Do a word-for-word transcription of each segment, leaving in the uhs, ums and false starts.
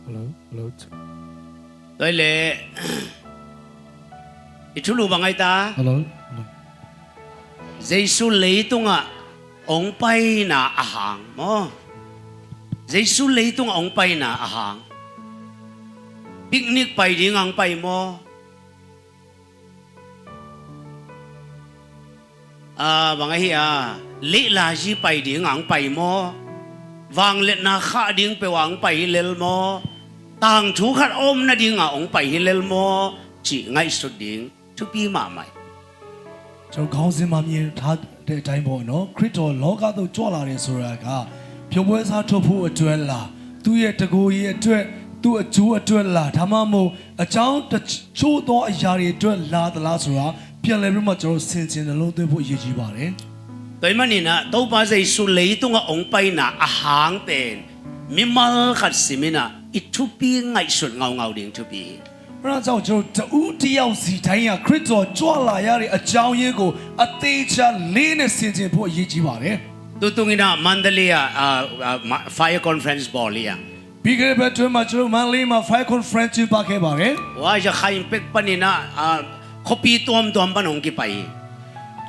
Hello, hello. Tua hi leh i thulu bang ahi ta? Hello, hello. Jesu leitungah hong paina a hang maw? Jesu leitungah hong paina a hang. Picnic pai ding hong pai maw? A, bang ahi a, lehlazi pai ding hong pai maw? Vangliatna khah ding peuh hong pai hi lel maw? Tangthu khat a om nading a hong pai hi lel maw? Cih ngaihsut ding thupi mahmah hi. ကျွန်တော်ခေါင်းစဉ်မှာမြင်ထားတဲ့အတိုင်းပေါ့နော်။ ခရစ်တော်လောကသို့ကြွလာတယ်ဆိုတာက ပျော်ပွဲစားထုတ်ဖို့အတွက်လား၊ သူ့ရဲ့တကိုယ်ရည်အတွက်၊ သူ့အကျိုးအတွက်လား၊ ဒါမှမဟုတ် အကြောင်းတချို့သောအရာတွေအတွက်လာသလားဆိုတာ ပြန်လည်ပြီးမှ ကျွန်တော်ဆင်ခြင်နှလုံးသွင်းဖို့ အရေးကြီးပါတယ်။ Tua ahih manin ah Topa Jesu leitungah hong paina a hang pen mimal khat simin ah i thupi ngaihsut ngaungau ding thupi hi. အဲဒါကြောင့် ကျွန်တော်တဦးတစ်ယောက်စီတိုင်းက ခရစ်တော်ကြွလာရတဲ့အကြောင်းရင်းကို အသေအချာလေးနဲ့ဆင်ခြင်ဖို့ အရေးကြီးပါတယ်။ Tutung in ah Mandalay ah, ah, ah, ma- fire conference bawl hi hang. ပြီးခဲ့တဲ့ဘက်အတွင်းမှာ ကျွန်တော်မန္တလေးမှာ Fire Conference ကျင်းပခဲ့ပါတယ်။ Wa, Rakhine pek panin ah, ah, khuapi tuamtuam pan hong kipai hi.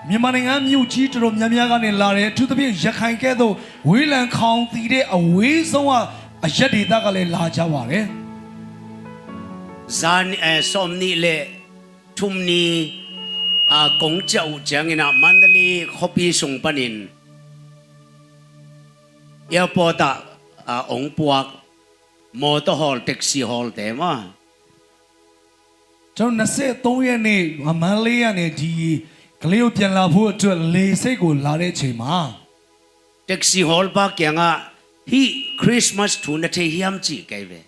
မြန်မာနိုင်ငံမြို့ကြီးတော်တော်များများကနေလာတယ်။ အထူးသဖြင့် ရခိုင်ကဲ့သို့ ဝေးလံခေါင်သီတဲ့အဝေးဆုံးကအရပ်ဒေသကလည်းလာကြပါတယ်။ Zan, eh, sawmnih le thum ni, ah, kong ciah uh ciangin ah Mandalay khuapi sung panin airport ah, ah, hong puak motor hawl, taxi hawl te maw. ကျွန်တော်နှစ်ဆယ့်သုံးရက်နေ့မန္တလေးကနေဒီကလေးကိုပြန်လာဖို့အတွက်လေဆိပ်ကိုလာတဲ့အချိန်မှာ Taxi hawl pa kiangah hih Christmas thu na thei hiam ci kei ve.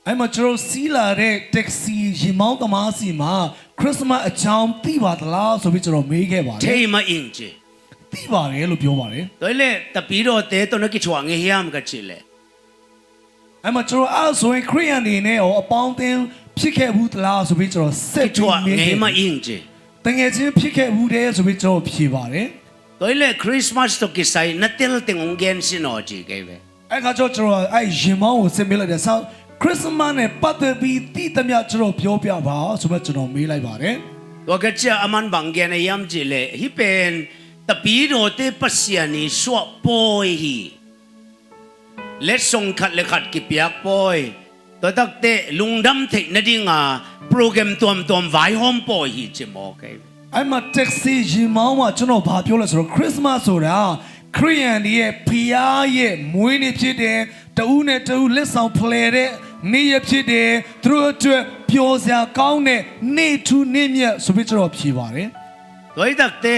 အဲ့မှာကျွန်တော်စီးလာတဲ့ taxi ယာဉ်မောင်းသမားဆီမှာ Christmas အကြောင်းသိပါသလားဆိုပြီးကျွန်တော်မေးခဲ့ပါတယ်။ Thei mah ing ci. သိပါတယ်လို့ပြောပါတယ်။ Tua hi leh Tapidawte tawh na kithuah ngei hiam ka cih leh, အဲ့မှာကျွန်တော်အဲ့ဆိုရင်ခရိယန်တွေနဲ့ရောအပေါင်းအသင်းဖြစ်ခဲ့ဘူးသလားဆိုပြီးကျွန်တော်ဆက်ပြီး Kithuah မေးခဲ့ ngei mah ing ci. တကယ်ချင်းဖြစ်ခဲ့ဘူးတယ်ဆိုပြီးကျွန်တော်ဖြေပါတယ်။ Tua hi leh Christmas tawh kisai na tel teng hong gen sin aw ci kei ve. အဲ့ခါကျတော့ကျွန်တော်အဲ့ယာဉ်မောင်းကိုဆက်မေးလိုက်တယ်။ ဆရာ၊ Christmas နဲ့ပတ်သက်ပြီးသိသမျှကျွန်တော်ပြောပြပါဆိုပြီးကျွန်တော်မေးလိုက်ပါတယ်။ Tua ka ciah aman bang gen a hiam cih leh, hih pen Tapidawte Pasian i suah pawi hi. Letsong khat le khat kipiak pawi. Tua takte lungdam theih nadinga program tuamtuam vaihawm pawi hi ci maw kei. အဲ့မှာ taxi ယာဉ်မောင်းကကျွန်တော်ဘာပြောလဲဆိုတော့ Christmas ဆိုတာခရိယန်တွေရဲ့ဘုရားရဲ့မွေးနေ့ဖြစ်တယ်။ တဦးနဲ့တဦးလက်ဆောင်ဖလှယ်တဲ့နေ့ရက်ဖြစ်တယ်။ သူတို့အတွက်ပျော်စရာကောင်းတဲ့နေ့ထူးနေ့မြတ်ဆိုပြီးကျွန်တော်ဖြေပါတယ်။ Tua hi takte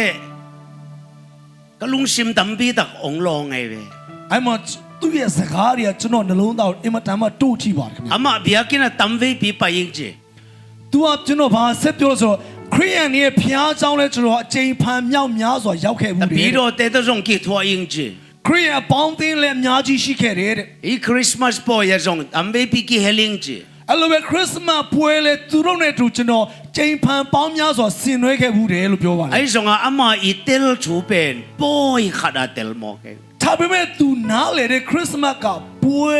ka lungsim tampi tak hong lawng ahi ve. အဲ့မှာသူ့ရဲ့စကားတွေကကျွန်တော်နှလုံးသားကိုအင်မတန်မှတို့ထိပါတယ်ခင်ဗျာ။ Amah biakinn ah tamveipi pai ing ci. သူကကျွန်တော်ဘာဆက်ပြောလဲဆိုတော့ခရိယန်ရဲ့ဘုရားကျောင်းလဲကျွန်တော်အချိန်ဖန်မြောက်များစွာရောက်ခဲ့ဘူးတယ်။ Tapidawte tawh zong kithuah ing ci. ခရိယန်အပေါင်းအသင်းလည်းအများကြီးရှိခဲ့တယ်တဲ့။ Hih Christmas pawi ah zong tamveipi kihel ing ci. အဲ့လိုပဲ Christmas ပွဲလဲသူတို့နဲ့တူကျွန်တော်ချိန်ဖန်ပေါင်းများစွာဆင်နွှဲခဲ့ဘူးတယ်လို့ပြောပါတယ်။ Ahi zongah ama i tel thu pen pawi khat a tel maw kei. ဒါပေမဲ့သူနားလည်တဲ့ Christmas ကပွဲ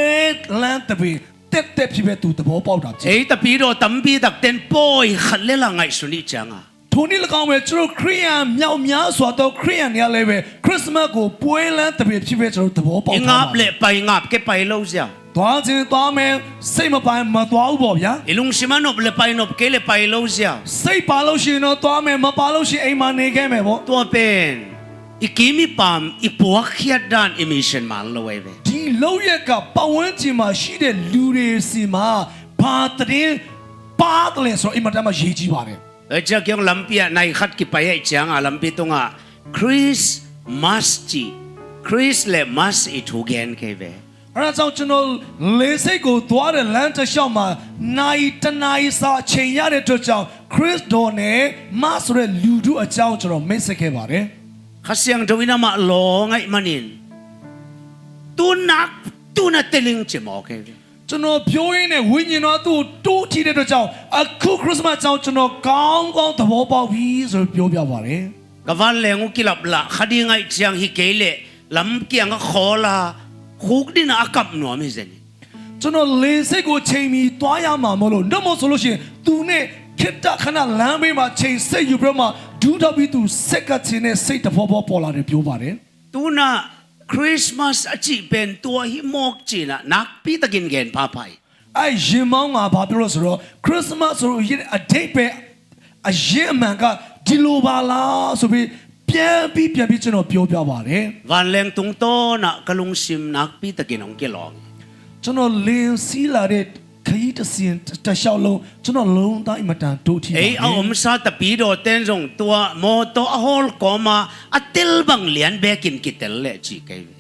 လမ်းသဘင် သက်သက်ဖြစ်ပဲသူသဘောပေါက်တာဖြစ်တယ်။ Ei Tapidaw tampi takten pawi khat le la ngaihsun i hih cianga. ထိုနည်းလည်းကောင်းပဲကျွန်တော်ခရိယန်မြောက်များစွာသောခရိယန်တွေကလည်းပဲ Christmas ကိုပွဲလမ်းသဘင်ဖြစ်ပဲကျွန်တော်သဘောပေါက်ထားပါတယ်။ I ngap le pai ngap kei, pai lo zia. သွားခြင်းသွားမယ်၊ စိတ်မပါရင်မသွားဘူးပေါ့ဗျာ။ I lungsim a nop le pai, nop kei le pai lo zia. စိတ်ပါလို့ရှိရင်တော့သွားမယ်၊ မပါလို့ရှိရင်အိမ်မှာနေခဲ့မယ်ပေါ့။ Tua pen i kim i pam i puakkhiat dan i mission man lo ahi ve. ဒီလုပ်ရက်ကပတ်ဝန်းကျင်မှာရှိတဲ့လူတွေဆီမှာဘာသတင်းပါသလဲဆိုတော့အင်မတန်မှအရေးကြီးပါတယ်။ Tua ciang kiang lampi ah nai khat kipai ahih cianga lampi tungah Christmas ci, Christ le Mass i thu gen kei ve. အဲဒါကြောင့်ကျွန်တော်လေဆိပ်ကိုသွားတဲ့လမ်းတစ်လျှောက်မှာနာရီတစ်နာရီစာအချိန်ရတဲ့အတွက်ကြောင့်ခရစ်တော်နဲ့မတ်ဆိုတဲ့လူထုအကြောင်းကျွန်တော်မိတ်ဆက်ခဲ့ပါတယ်။ Kha Siangtho in amah lawng ahih manin tu nak tu na tel ing ci maw kei ve. ကျွန်တော်ပြောရင်းနဲ့ဝိညာဉ်တော်သူ့ကိုတိုးထီတဲ့အတွက်ကြောင့်အခုခရစ်စမတ်ကြောင့်ကျွန်တော်ကောင်းကောင်းသဘောပေါက်ပြီဆိုပြီးပြောပြပါတယ်။ Ka vanleng uh kilap lah kha ding ahih ciang hi kei leh lamkiang a khawl a khukdin a kap nuam hi zen hi. ကျွန်တော်လေဆိပ်ကိုအချိန်မီသွားရမှာမို့လို့၊ ဒါမှမဟုတ်ဆိုလို့ရှိရင်သူနဲ့ခေတ္တခဏလမ်းဘေးမှာချိန်ဆက်ယူပြီးတော့မှဒူးထောက်ပြီးသူဆက်ကပ်ခြင်းနဲ့စိတ်တဖောဖောပေါ်လာတယ်ပြောပါတယ်။ Tu-in ah Christmas a cih pen tua hi mawk ci-in ah nakpi takin gen phapha hi. အဲယာဉ်မောင်းကဘာပြောလို့ဆိုတော့ Christmas ဆိုရင်အဓိပ္ပာယ်အရင်းအမှန်ကဒီလိုပါလားဆိုပြီးပြန်ပြီးပြန်ပြီးကျွန်တော်ပြောပြပါတယ်။ Vanleng tungtawn ah ka lungsim nakpi takin hong kilawng hi. ကျွန်တော်လေဆင်းလာတဲ့ခရီးတစ်စဉ်တစ်လျှောက်လုံးကျွန်တော်လုံးသားအင်မတန်ဒို့ထီးပါတယ်။ Ei a omsa tapidawte in zong tua mawtaw a hawl kawma a tel bang lian bekin kitel leh ci kei ve.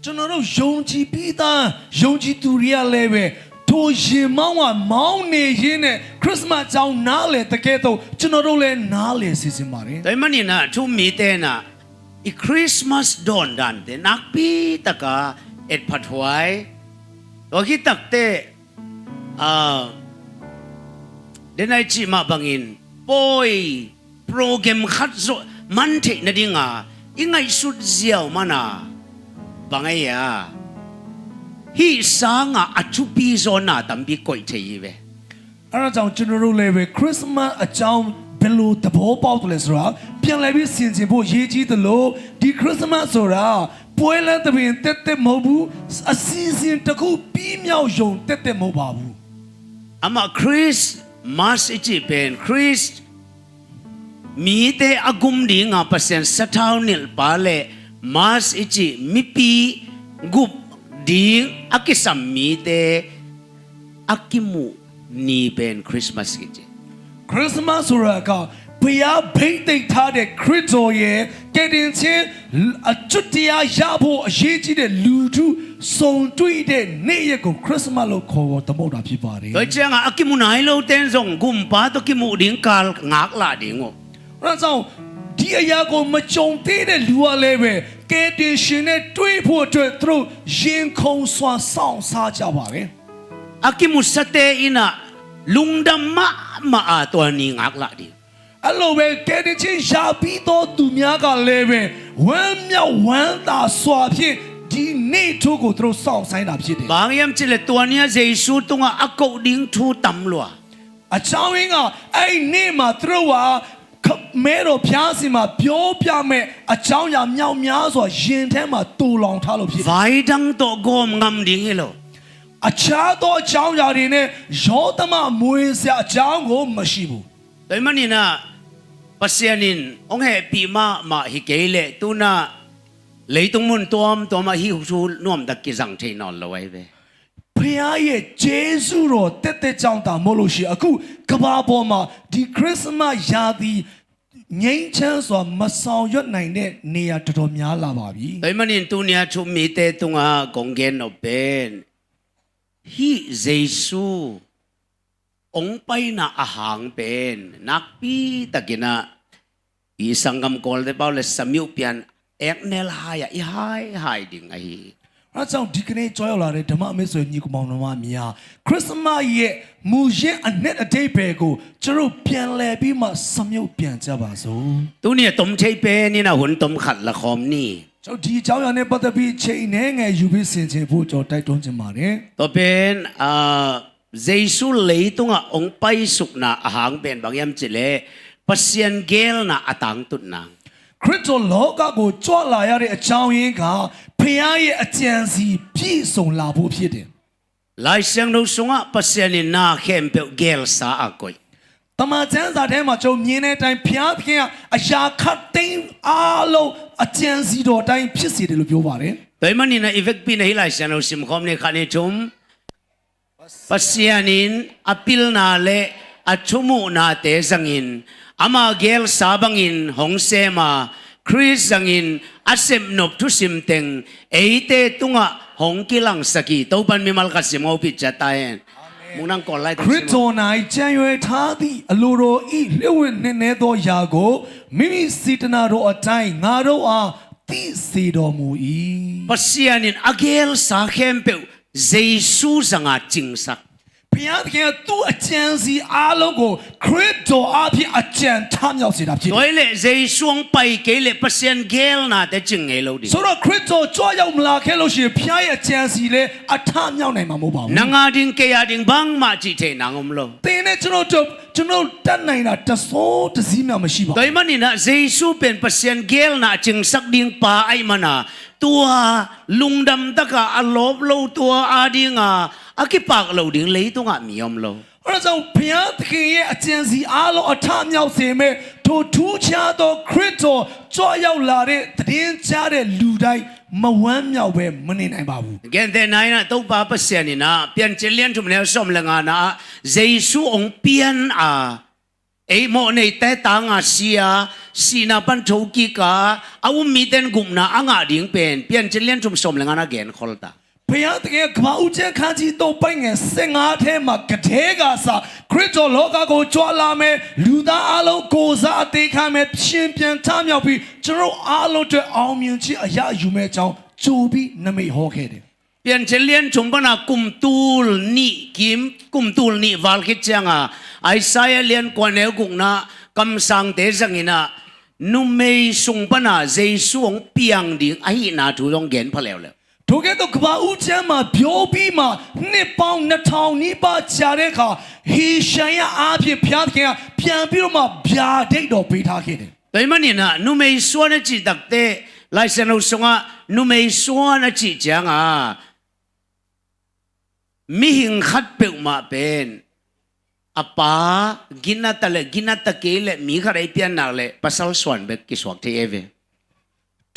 ကျွန်တော်တို့ယုံကြည်ပြီးသားယုံကြည်သူတွေကလည်းပဲထိုယာဉ်မောင်းကမောင်းနေရင်းနဲ့ခရစ်စမတ်အကြောင်းနားလည်သကဲ့သို့ကျွန်တော်တို့လည်းနားလည်စေချင်ပါတယ်။ Tua ahih manin ah thu-um mite in ah i Christmas dawn dante nakpi taka etphat huai. Tua khit takteh, ah, den a i cih mah bangin pawi program khat zawh man theih nadinga i ngaihsut ziau mana bang ei a hih sanga a thupi zaw na tampi koih thei hi ve. အဲဒါကြောင့်ကျွန်တော်တို့လည်းပဲခရစ်စမတ်အကြောင်းဘယ်လိုသဘောပေါက်တယ်လဲဆိုတာပြန်လည်ပြီးဆင်ခြင်ဖို့အရေးကြီးသလိုဒီခရစ်စမတ်ဆိုတာပွဲလမ်းတစ်ပင်သက်သက်မဟုတ်ဘူးအစီအစဉ်တစ်ခုပြီးမြောက်ရုံသက်သက်မဟုတ်ပါဘူး။ Amah Christmas i cih pen Christ mite a gum dinga Pasian sathau nilhpa le Mass i cih mipi gup ding a kisam mite a kimuh ni pen Christmas kici. ခရစ်စမတ်ဆိုတာကဘုရားဘိသိက်ထားတဲ့ခရစ်တော်ရဲ့ကယ်တင်ခြင်းအချစ်တရားရဖို့အရေးကြီးတဲ့လူထုစုံတွေ့တဲ့နေ့ရက်ကိုခရစ်စမတ်လို့ခေါ်ဝေါ်သမုတ်တာဖြစ်ပါတယ်။ Tua ciangah a kimu nai lote in zong gumpa tawh kimuh ding kal ngaklah ding uh. အဲဒါကြောင့်ဒီအရာကိုမကြုံသေးတဲ့လူကလည်းပဲကယ်တင်ရှင်နဲ့တွေ့ဖို့အတွက်သူတို့ရင်ခုန်စွာစောင့်စားကြပါတယ်။ A kimusate in ah lungdam mahmah a tua ni ngaklah ding. အဲ့လိုပဲကယ်တင်ခြင်းရပြီးသောသူများကလည်းပဲဝမ်းမြောက်ဝမ်းသာစွာဖြင့်ဒီနေ့ထိုးကိုသူတို့စောင့်ဆိုင်တာဖြစ်တယ်။ Bang hiam cih leh tua ni-ah Jesu tungah a koh ding thu tam lua. အကြောင်းရင်းကအဲ့ဒီနေ့မှာသူတို့ကခမဲတော်ဖျားစီမှာပြောပြမဲ့အကြောင်းအရာမြောက်များစွာယင်ထဲမှာတူလောင်ထားလို့ဖြစ်တယ်။ Vai dang tawh gawm ngam ding hi lo. အခြားသောအကြောင်းအရာတွေနဲ့ရောသမအမွေစရာအကြောင်းကိုမရှိဘူး။ Tua ahih manin ah Pasian in hong hehpih mahmah hi kei leh tu-in ah leitung mun tuamtuam ah hih thu nuamtak kizang thei nawn lo ahi ve. ဖခင်ရဲ့ကျေးဇူးတော်တက်တဲ့ကြောင့်သာမဟုတ်လို့ရှိရင်အခုကမ္ဘာပေါ်မှာဒီခရစ်စမတ်ရာသီငြိမ်းချမ်းစွာမဆောင်ရွက်နိုင်တဲ့နေရာတော်တော်များလာပါပြီ။ Tua ahih manin tuni-a thu-um mite tungah kong gen nop pen hih Jesu hong paina a hang pen nakpi takin ah i sanggam Kawlte pau le samyuh pian eknel hai ah i haihai ding ahi hi. အဲဒါကြောင့်ဒီကနေ့ကြောရောက်လာတဲ့ဓမ္မမိတ်ဆွေညီကောင်မောင်နှမများခရစ်စမတ်ရဲ့မူရင်းအနှစ်အဓိပ္ပာယ်ကိုကျွန်တော်ပြန်လည်ပြီးမှစံမြုပ်ပြန်ကြပါစို့။ Tuni a tom thei pen in a hun tom khat la khawm ni. ကျွန်တော်ဒီအကြောင်းအရာနဲ့ပတ်သက်ပြီးချိန်နဲ့ငယ်ယူပြီးဆင်ခြင်ဖို့ကျွန်တော်တိုက်တွန်းချင်ပါတယ်။ Tua pen, ah, Jesu leitungah hong paisukna a hang pen bang hiam cih leh Pasian geelna a tangtun nang. ခရစ်တော်လောကကိုကြွလာရတဲ့အကြောင်းရင်းကဖခင်ရဲ့အကြံစီပြည့်စုံလာဖို့ဖြစ်တယ်။ Lai Siangtho sungah Pasian in na khempeuh geelsa a koih. တမန်ကျမ်းစာထဲမှာကျွန်တော်မြင်တဲ့အတိုင်းဘုရားသခင်ကအရာခပ်သိမ်းအားလုံးအကြံစီတော်အတိုင်းဖြစ်စေတယ်လို့ပြောပါတယ်။ Tua ahih manin ah i vekpi in ah hih Lai Siangtho simkhawm ni, khat ni thum. Pasian in a pilna le a thumuhnate zangin ama geelsa bangin hong sem a, Khrist zangin a sepnop thusim teng eite tungah hong kilangsak hi. Topan mimal khat sim ngo pih ciat ta hen. Amen. Mung nang Kawl lai teng sim. ခရစ်တော်၌ကြံရွယ်ထားသည့်အလိုတော်၏လျှို့ဝှက်နက်နဲသောအရာကိုမိမိစေတနာတော်အတိုင်းငါတို့အားသိစေတော်မူ၏။ Pasian in a geelsa khempeuh Jesu zanga cingsak. ဘုရားသခင်ကသူ့အကြံစည်အားလုံးကိုခရစ်တော်အားဖြင့်အကြံထမြောက်စေတာဖြစ်တယ်။ ဒါလေယေရှုအောင်ပိုင်ကလေး Pasian gelna te ching ngei lo di. ဆိုတော့ခရစ်တော်ကြွရောက်မလာခဲ့လို့ရှိရင်ဘုရားရဲ့အကြံစည်လည်းအထမြောက်နိုင်မှာမဟုတ်ပါဘူး။ Nang a ding kei a ding bangmah cih thei nang om lo. သင်နဲ့ကျွန်တော်တို့ကျွန်တော်တို့တတ်နိုင်တာတစိုးတစည်းမျှမရှိပါဘူး။ Tua ahih manin ah Jesu pen Pasian gelna a cingsak ding pa ahih mana tua lungdam taka a lawp lo tua a dinga a kipak lo ding leitungah mi om lo. အဲ့ဒါကြောင့်ဘုရားသခင်ရဲ့အကြံစီအားလုံးအထမြောက်စေမဲ့ထိုထူးခြားသောခရစ်တော်ကြွရောက်လာတဲ့သတင်းကြားတဲ့လူတိုင်းမဝမ်းမြောက်ဘဲမနေနိုင်ပါဘူး။ Gentehna in ah Topa Pasian in ah Piancil lian thum neu sawm le ngana ah Jesu hong pian a ei mawh neite tanga si a sihna pan thokik a a um mite in gupna a ngah ding pen Piancil lian thum sawm le ngana genkhol ta. ဘုရားသခင်ကကမ္ဘာဦးကျမ်းခန်းကြီးသုံးပိုင်းငယ်ဆယ့်ငါထဲမှာကတည်းကအစခရစ်တော်လောကကိုကြွလာမယ်လူသားအားလုံးကိုယ်စားအသေးခံမယ်ရှင်ပြန်ထမြောက်ပြီးကျွန်တော်အားလုံးအတွက်အောင်မြင်ခြင်းအရယူမဲ့အကြောင်းကြိုပြီးနမိတ်ဟောခဲ့တယ်။ Piancil lian thum pana kum tul nih kim kum tul nih val khit cianga Isaiah lian kua neu gukna kamsangte zangina numei sung pana Jesu hong piang ding ahihna thu zong gen pha leuleu. ထိုကဲ့သို့ကမ္ဘာဦးကျမ်းမှာပြောပြီးမှနှစ်ပေါင်းနှစ်ထောင်နီးပါးကြာတဲ့အခါဟေရှာယအားဖြင့်ဘုရားသခင်ကပြန်ပြီးတော့မှဗျာဒိတ်တော်ပေးထားခဲ့တယ်။ Tua ahih manin ah numei suan a cih takte Lai Siangtho sungah numei suan a cih cianga mihing khat peuhmah pen a pa ginata le ginata kei le mi khat ei piannak le pasal suan bek kisuak thei ei ve.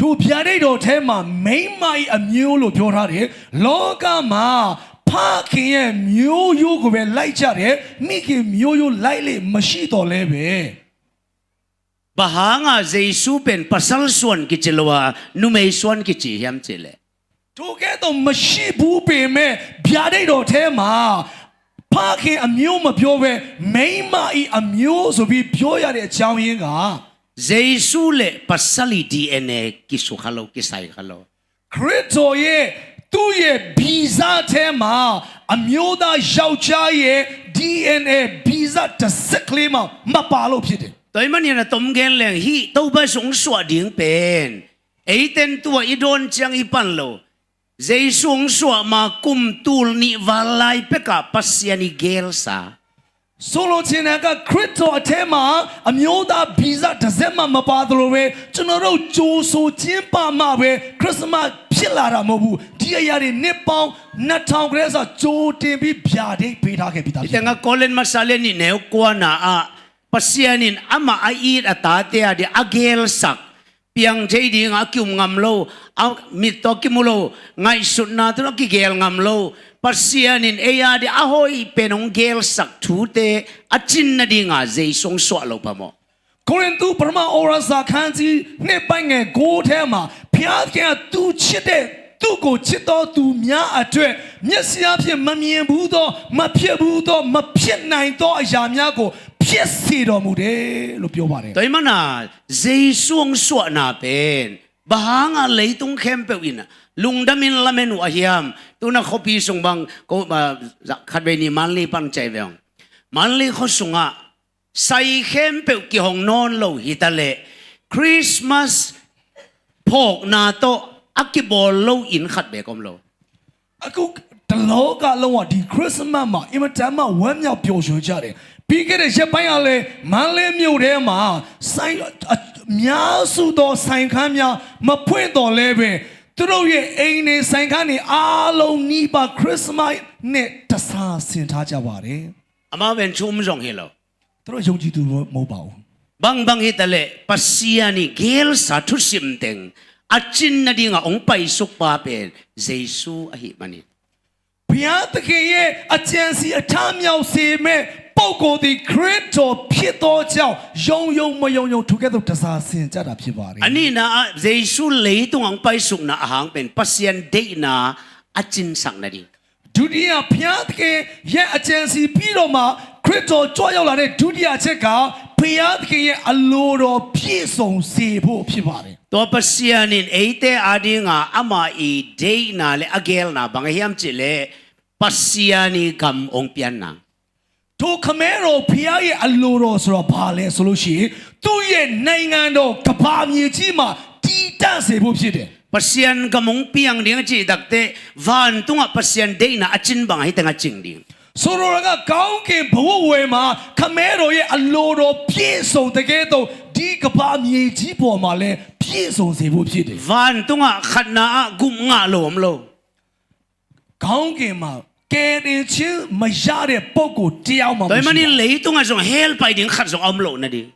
ထိုဗျာဒိတ်တော်ထဲမှာမိန်းမ၏အမျိုးလို့ပြောထားတယ်လောကမှာဖခင်ရဲ့မျိုးရိုးကိုပဲလိုက်ကြတယ်မိခင်မျိုးရိုးလိုက်လေမရှိတော့လဲပဲ Bang hanga Jesu pen pasal suan kici lo a numei suan kici hiam cih leh. ထိုကဲ့သို့မရှိဘူးပေမဲ့ဗျာဒိတ်တော်ထဲမှာဖခင်အမျိုးမပြောဘဲမိန်းမ၏အမျိုးဆိုပြီးပြောရတဲ့အကြောင်းရင်းက Jesu le pasal i DNA kisukha lo kisai kha lo. ခရစ်တော်ရဲ့သူ့ရဲ့ဗီဇထဲမှာအမျိုးသားယောက်ျားရဲ့ DNA ဗီဇတစ်စက်ကလေးမှမပါလို့ဖြစ်တယ်။ Tua ahih manin a tom gen leng hih Topa sung suah ding pen eiten tua i dawn ciang i pan lo. Jesu hong suah ma kum tul nih val lai pekah Pasian i gelsa. ဆိုလိုချင်တာကခရစ်တော်အထဲမှာအမျိုးသားဗီဇတစ်စက်မှမပါသလိုပဲကျွန်တော်တို့ကြိုဆိုခြင်းပါမှပဲခရစ်စမတ်ဖြစ်လာတာမဟုတ်ဘူးဒီအရာတွေနှစ်ပေါင်းနှစ်ထောင်ကလေးစာကြိုတင်ပြီးဗျာဒိတ်ပေးထားခဲ့ပြီးသားဖြစ်တယ်။ Ite nga Korin masa le nih neu kuana ah Pasian in amah a it a tate a dia a gelsak piang thei ding a kium ngam lo a mit tawh kimu lo ngaihsutna tawh a kigel ngam lo Pasian in ei a dia a hoih pen hong gelsak thute a cin nadinga Jesu hong suah lo phamawh. ကိုရိန္သုပထမဩဝါဒစာခန်းကြီးနှစ်ပိုင်းငယ်ကိုထဲမှာဘုရားသခင်ကသူချစ်တဲ့သူ့ကိုချစ်တော်သူများအတွက်မျက်စိအဖြစ်မမြင်ဘူးသောမဖြစ်ဘူးသောမဖြစ်နိုင်သောအရာများကိုဖြစ်စေတော်မူတယ်လို့ပြောပါတယ်။ Tua ahih mana Jesu hong suahna pen bang hanga leitung khempeuh in lungdamin lamen uh a hiam? Tuna khuapi sung bang ko khatvei ni Manli pan cai ve hong Manli khua sungah sai khempeuh kihong nawn lo hitaleh Christmas phawkna tawh a kibawl lo inn khat bek om lo. အခုတလောကလုံးကဒီခရစ်စမတ်မှာအင်မတန်မှဝမ်းမြောက်ပျော်ရွှင်ကြတယ်။ပြီးခဲ့တဲ့ရက်ပိုင်းကလည်းမန္တလေးမြို့ထဲမှာဆိုင်အများစုသောဆိုင်ခန်းများမဖွင့်တော့လဲပဲသူတို့ရဲ့အိမ်တွေဆိုင်ခန်းတွေအားလုံးနီးပါးခရစ်စမတ်နဲ့တဆာဆင်ထားကြပါတယ်။ Amau pen thu um zong hi lo. သူတို့ယုံကြည်သူမဟုတ်ပါဘူး။ Bang bang hi taleh Pasian i gelsa thusim teng a cin nadinga hong paisuk pa pen Jesu ahih manin. ဘုရားသခင်ရဲ့အကြံစီအထမြောက်စေမဲ့ပုဂ္ဂိုလ်သည်ခရစ်တော်ဖြစ်သောကြောင့်ယုံယုံမယုံယုံထိုကဲ့သို့တစားဆင်ကြတာဖြစ်ပါတယ်။ A nihna ah Jesu leitungah hong paisukna ahang pen Pasian deihna a cinsak nading. ဒုတိယဘုရားသခင်ရဲ့အကြံစီပြီးတော့မှခရစ်တော်ကြွရောက်လာတဲ့ဒုတိယအချက်ကဘုရားသခင်ရဲ့အလိုတော်ပြည့်စုံစေဖို့ဖြစ်ပါတယ်။ Tua Pasian in eite adinga ama i deihna le a gelna bang a hiam cihleh Pasian i gam hong pianna. ထိုခမည်းတော်ဘုရားရဲ့အလိုတော်ဆိုတာဘာလဲဆိုလို့ရှိရင်သူ့ရဲ့နိုင်ငံတော်ကမ္ဘာမြေကြီးမှာတည်တံ့စေဖို့ဖြစ်တယ်။ Pasian gam hong piang ding a cih takteh vantungah Pasian deihna a cin bang ahi teng a cing ding. ဆိုလိုတာကကောင်းကင်ဘဝဝယ်မှာခမည်းတော်ရဲ့အလိုတော်ပြည့်စုံတဲ့ကဲ့သို့ဒီကမ္ဘာမြေကြီးပေါ်မှာလည်းပြည့်စုံစေဖို့ဖြစ်တယ်။ Vantungah khatna ah gum ngah lo om lo. ကောင်းကင်မှာကယ်တင်ခြင်းမရတဲ့ပုဂ္ဂိုလ်တယောက်မှမရှိပါဘူး။ Tua ahih manin leitungah zong hell pai ding khat zong a om loh nading.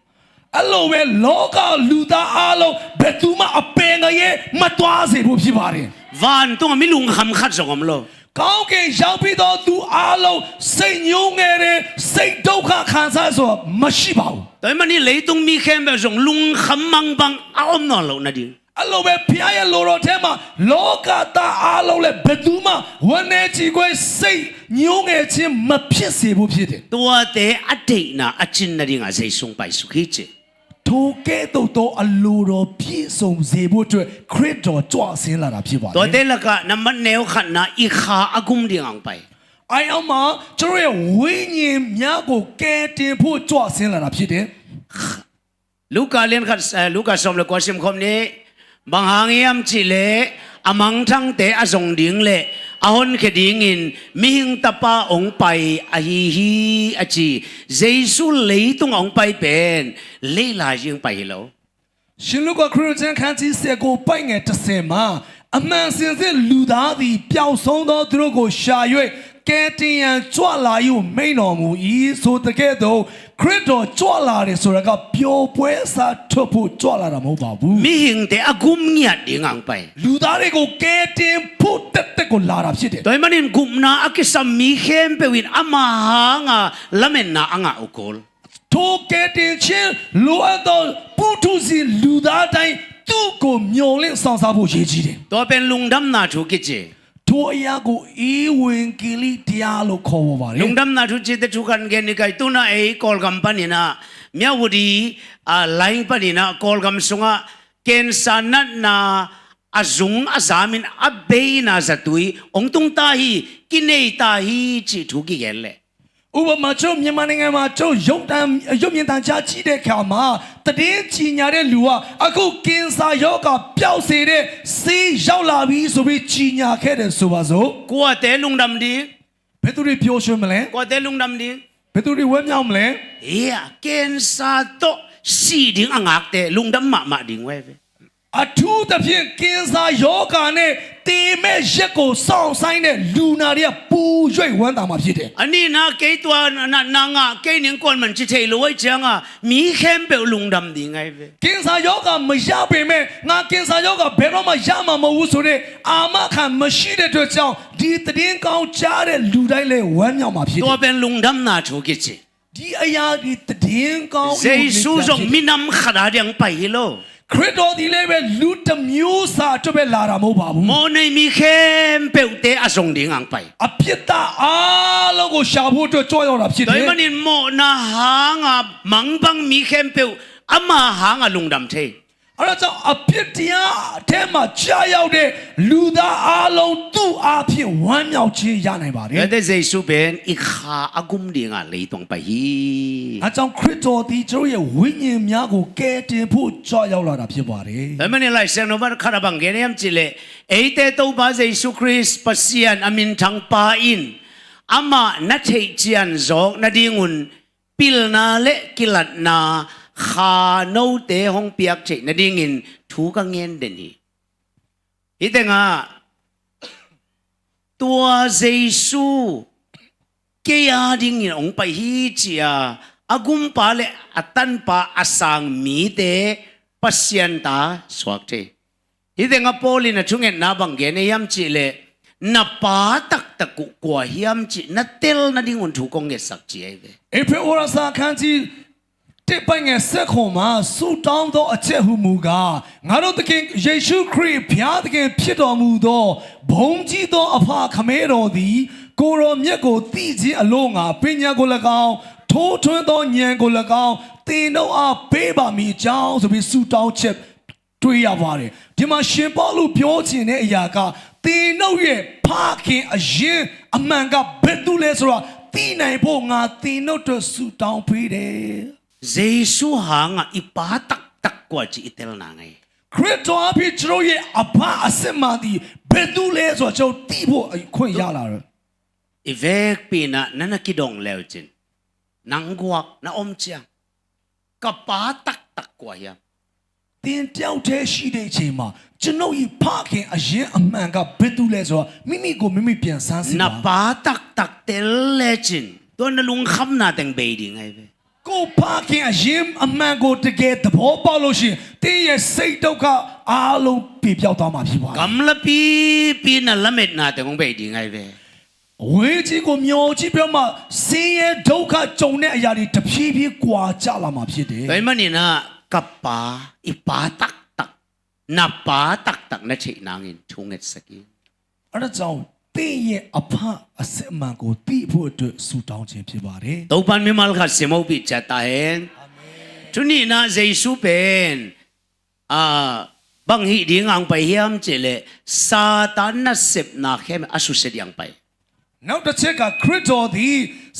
အဲ့လိုပဲလောကလူသားအားလုံးဘယ်သူမှအပင်ကရဲမသွားစေဖို့ဖြစ်ပါတယ်။ Vantungah mi lungkham khat zong om lo. ကောင်းကင်ရောက်ပြီးတော့သူအားလုံးစိတ်ညှိုးငယ်တယ်စိတ်ဒုက္ခခံစားဆိုတာမရှိပါဘူး။ Tua ahih manin leitung mi khempeuh zong lungkham mangbang a om nawn loh nading. အဲ့လိုပဲဘုရားရဲ့လိုတော်ထဲမှာလောကသားအားလုံးလည်းဘယ်သူမှဝမ်းနည်းကြေကွဲစိတ်ညှိုးငယ်ခြင်းမဖြစ်စေဖို့ဖြစ်တယ်။ Tuate a deihna a cin nadingah Jesu hong paisuk hi ci. ထိုကဲ့သို့သောအလိုတော်ပြည့်စုံစေဖို့အတွက်ခရစ်တော်ကြွဆင်းလာတာဖြစ်ပါတယ်။ Tuate lakah nambat neu khatna i kha a gum dingah hong pai. အဲ့အောက်မှာကျွန်တော်ရဲ့ဝိညာဉ်များကိုကယ်တင်ဖို့ကြွဆင်းလာတာဖြစ်တယ်။ Luka lian khat, eh, Luka sawm le kua simkhawm nih, bang hang hiam cihleh a mangthangte a zong ding le a honkhia dingin mihing tapa hong pai ahi hi a ci. Jesu leitung a hong pai pen leilai zing pai hi lo. ရှင်လုကာခရစ်တော်ကျမ်းခန်းကြီး၁၉ပိုင်းငယ်၁၀မှာအမှန်စင်စစ်လူသားသည်ပျောက်ဆုံးသောသူတို့ကိုရှာ၍ကယ်တင်ရန်ကြွလာယူမိန်တော်မူ၏ဆိုတဲ့ကဲ့သို့ခရစ်တော်ကြွလာတယ်ဆိုတာကပျော်ပွဲစားထုတ်ဖို့ကြွလာတာမဟုတ်ပါဘူး။ Mihingte a gum ngiat ding ang pai. လူသားတွေကိုကယ်တင်ဖို့တက်တက်ကိုလာတာဖြစ်တယ်။ Tua ahih manin gupna a kisam mi khempeuh in ama hanga lametna a ngah uh kul. ထိုကယ်တင်ခြင်းလိုအပ်သောပုထုဇဉ်လူသားတိုင်းသူ့ကိုမျှော်လင့်စောင့်စားဖို့ရည်ကြီးတယ်။ Tua pen lungdamna thu kici. ထိုအရာကိုဧဝံဂေလိတရားလို့ခေါ်ဝေါ်ပါတယ်။ Lungdamna thu cite thu kan gen ni kai tuna ei Kawlgam paninah Myawaddy a line paninah Kawlgam sungah cancer natna a zung a zamin a beina zatui hong tung ta hi kinei ta hi cih thu kigen leh. ဥပမာ ကျွန်တော်မြန်မာနိုင်ငံမှာ ကျွန်တော်ရုပ်သံရုပ်မြင်သံကြားကြည့်တဲ့အခါမှာသတင်းကြေညာတဲ့လူကအခုကင်ဆာရောဂါပျောက်စေတဲ့ဆေးရောက်လာပြီဆိုပြီးကြေညာခဲ့တယ်ဆိုပါစို့။ Kuate lungdam ding. ဘယ်သူတွေပျော်ရွှင်မလဲ။ Kuate lungdam ding. ဘယ်သူတွေဝမ်းမြောက်မလဲ။ Hia cancer tawh si ding a ngakte lungdam mahmah ding uh ahi ve. အထူးသဖြင့်ကင်ဆာရောဂါနဲ့သေမဲ့ရက်ကိုစောင့်ဆိုင်းတဲ့လူနာတွေကပို၍ဝမ်းသာမှာဖြစ်တယ်။ Ani na kei tua na na nga kei ning kuan man ci thei lo ai cianga mi khempeuh lungdam ding ai ve. ကင်ဆာရောဂါမရပေမဲ့ငါကင်ဆာရောဂါဘယ်တော့မှရမှာမဟုတ်ဘူးဆိုတဲ့အာမခံမရှိတဲ့အတွက်ကြောင့်ဒီသတင်းကောင်းကြားတဲ့လူတိုင်းလည်းဝမ်းမြောက်မှာဖြစ်တယ်။ Tua pen lungdamna thu kici. ဒီအရာဒီသတင်းကောင်း Jesu zong minam khat a ding pai hi lo. ခရစ်တော်သည်လည်းပဲလူတစ်မျိုးစာအတွက်ပဲလာတာမဟုတ်ပါဘူး။ Mawhnei mi khempeuhte a zong ding ang pai. အပြစ်သားအားလုံးကိုရှာဖို့အတွက်ကြွရောက်တာဖြစ်တယ်။ Tua ahih manin mawhna hanga mangbang mi khempeuh ama hanga lungdam thei. အဲ့ဒါကြောင့်အပြစ်တရားထဲမှာကျရောက်တဲ့လူသားအားလုံးသူ့အားဖြင့်ဝမ်းမြောက်ခြင်းရနိုင်ပါတယ်။ Tua ahih manin Jesu pen i kha a gum dinga leitungah pai hi. ဒါကြောင့်ခရစ်တော်သည်ကျွန်တော်ရဲ့ဝိညာဉ်များကိုကယ်တင်ဖို့ကြွရောက်လာတာဖြစ်ပါတယ်။ Tua ahih manin Lai Siangtho khat ah bang gen hiam cihleh eite Topa Jesu Khrist Pasian a minthang pa in amah na theih cian zawk nadingun pilna le kilatna kha note hong piak theih nadingin thu ka ngen den hi. Hih tengah tua Jesu kei a dingin hong pai hi ci-a a gumpa le a tanpa a sang mite Pasian ta suak thei. Hih tengah Paul in a thungetna bang gen a hiam cihleh na pa taktak uh kua hiam cih na tel nadingun thu kong ngetsak ci ahi ve. ဧဖရိဩဝါဒစာအခန်းကြီးတစ်ပိုင်းငယ်ဆယ့်ခုနစ်မှာဆူတောင်းသောအချက်ဟူမူကားငါတို့သခင်ယေရှုခရစ်ဘုရားသခင်ဖြစ်တော်မူသောဘုန်းကြီးသောအဖခင်တော်သည်ကိုယ်တော်မြတ်ကိုသိခြင်းအလို့ငှာပညာကို၎င်းထိုးထွင်းသောဉာဏ်ကို၎င်းသင်တို့အားပေးပါမည်အကြောင်းဆိုပြီးဆုတောင်းချက်တွေ့ရပါတယ်ဒီမှာရှင်ပေါလုပြောချင်တဲ့အရာက သင်တို့ရဲ့ဖခင်အရင်းအမှန်ကဘယ်သူလဲဆိုတာသိနိုင်ဖို့ငါသင်တို့အတွက်ဆုတောင်းပေးတယ်။ ယေရှုဟာငါ့အပါတတ်တတ်ကွာချီအတဲလ်နာငယ်။ ခရစ်တော်အဖြစ်ကျွန်တော်ရဲ့အဖအစစ်မှန်သည်ဘယ်သူလဲဆိုတာကျွန်တော်သိဖို့အခွင့်ရလာတယ်။ I vekpi in ah na na kidong le uh cin, nang guak na om ciang ka pa taktak kua hiam? သင်တယောက်တည်းရှိတဲ့အချိန်မှာကျွန်ုပ်၏ဖခင်အရင်းအမှန်ကဘယ်သူလဲဆိုတော့မိမိကိုမိမိပြန်ဆန်းစစ်ပါ။ Na pa taktak tel le cin, tua na lungkhamna teng bei ding ahi ve. ကိုယ့်ဖခင်အရင်းအမှန်ကိုတကယ်သဘောပေါက်လို့ရှိရင်သင်ရဲ့စိတ်ဒုက္ခအားလုံးပြေပျောက်သွားမှာဖြစ်ပါတယ်။ Gamla pipi na lametna teng hong bei ding ahi ve. အဝေးကြီးကိုမျှော်ကြည့်ပြီးတော့မှဆင်းရဲဒုက္ခကြုံတဲ့အရာတွေတဖြည်းဖြည်းကွာကျလာမှာဖြစ်တယ်။ Tua ahih manin ah ka pa, i pa taktak, na pa taktak na theih nangin thu ngetsak in. အဲဒါကြောင့်သင်ရဲ့အဖအစစ်အမှန်ကိုသိဖို့အတွက်ဆုတောင်းခြင်းဖြစ်ပါတယ်။ Topan mimal khat sim hopih ciat ta hen. Amen. Thu nihna Jesu pen, ah, bang hih ding ang pai hiam cih leh Satan nasepna khem a susia ding ang pai. နောက်တစ်ချက်ကခရစ်တော်သည်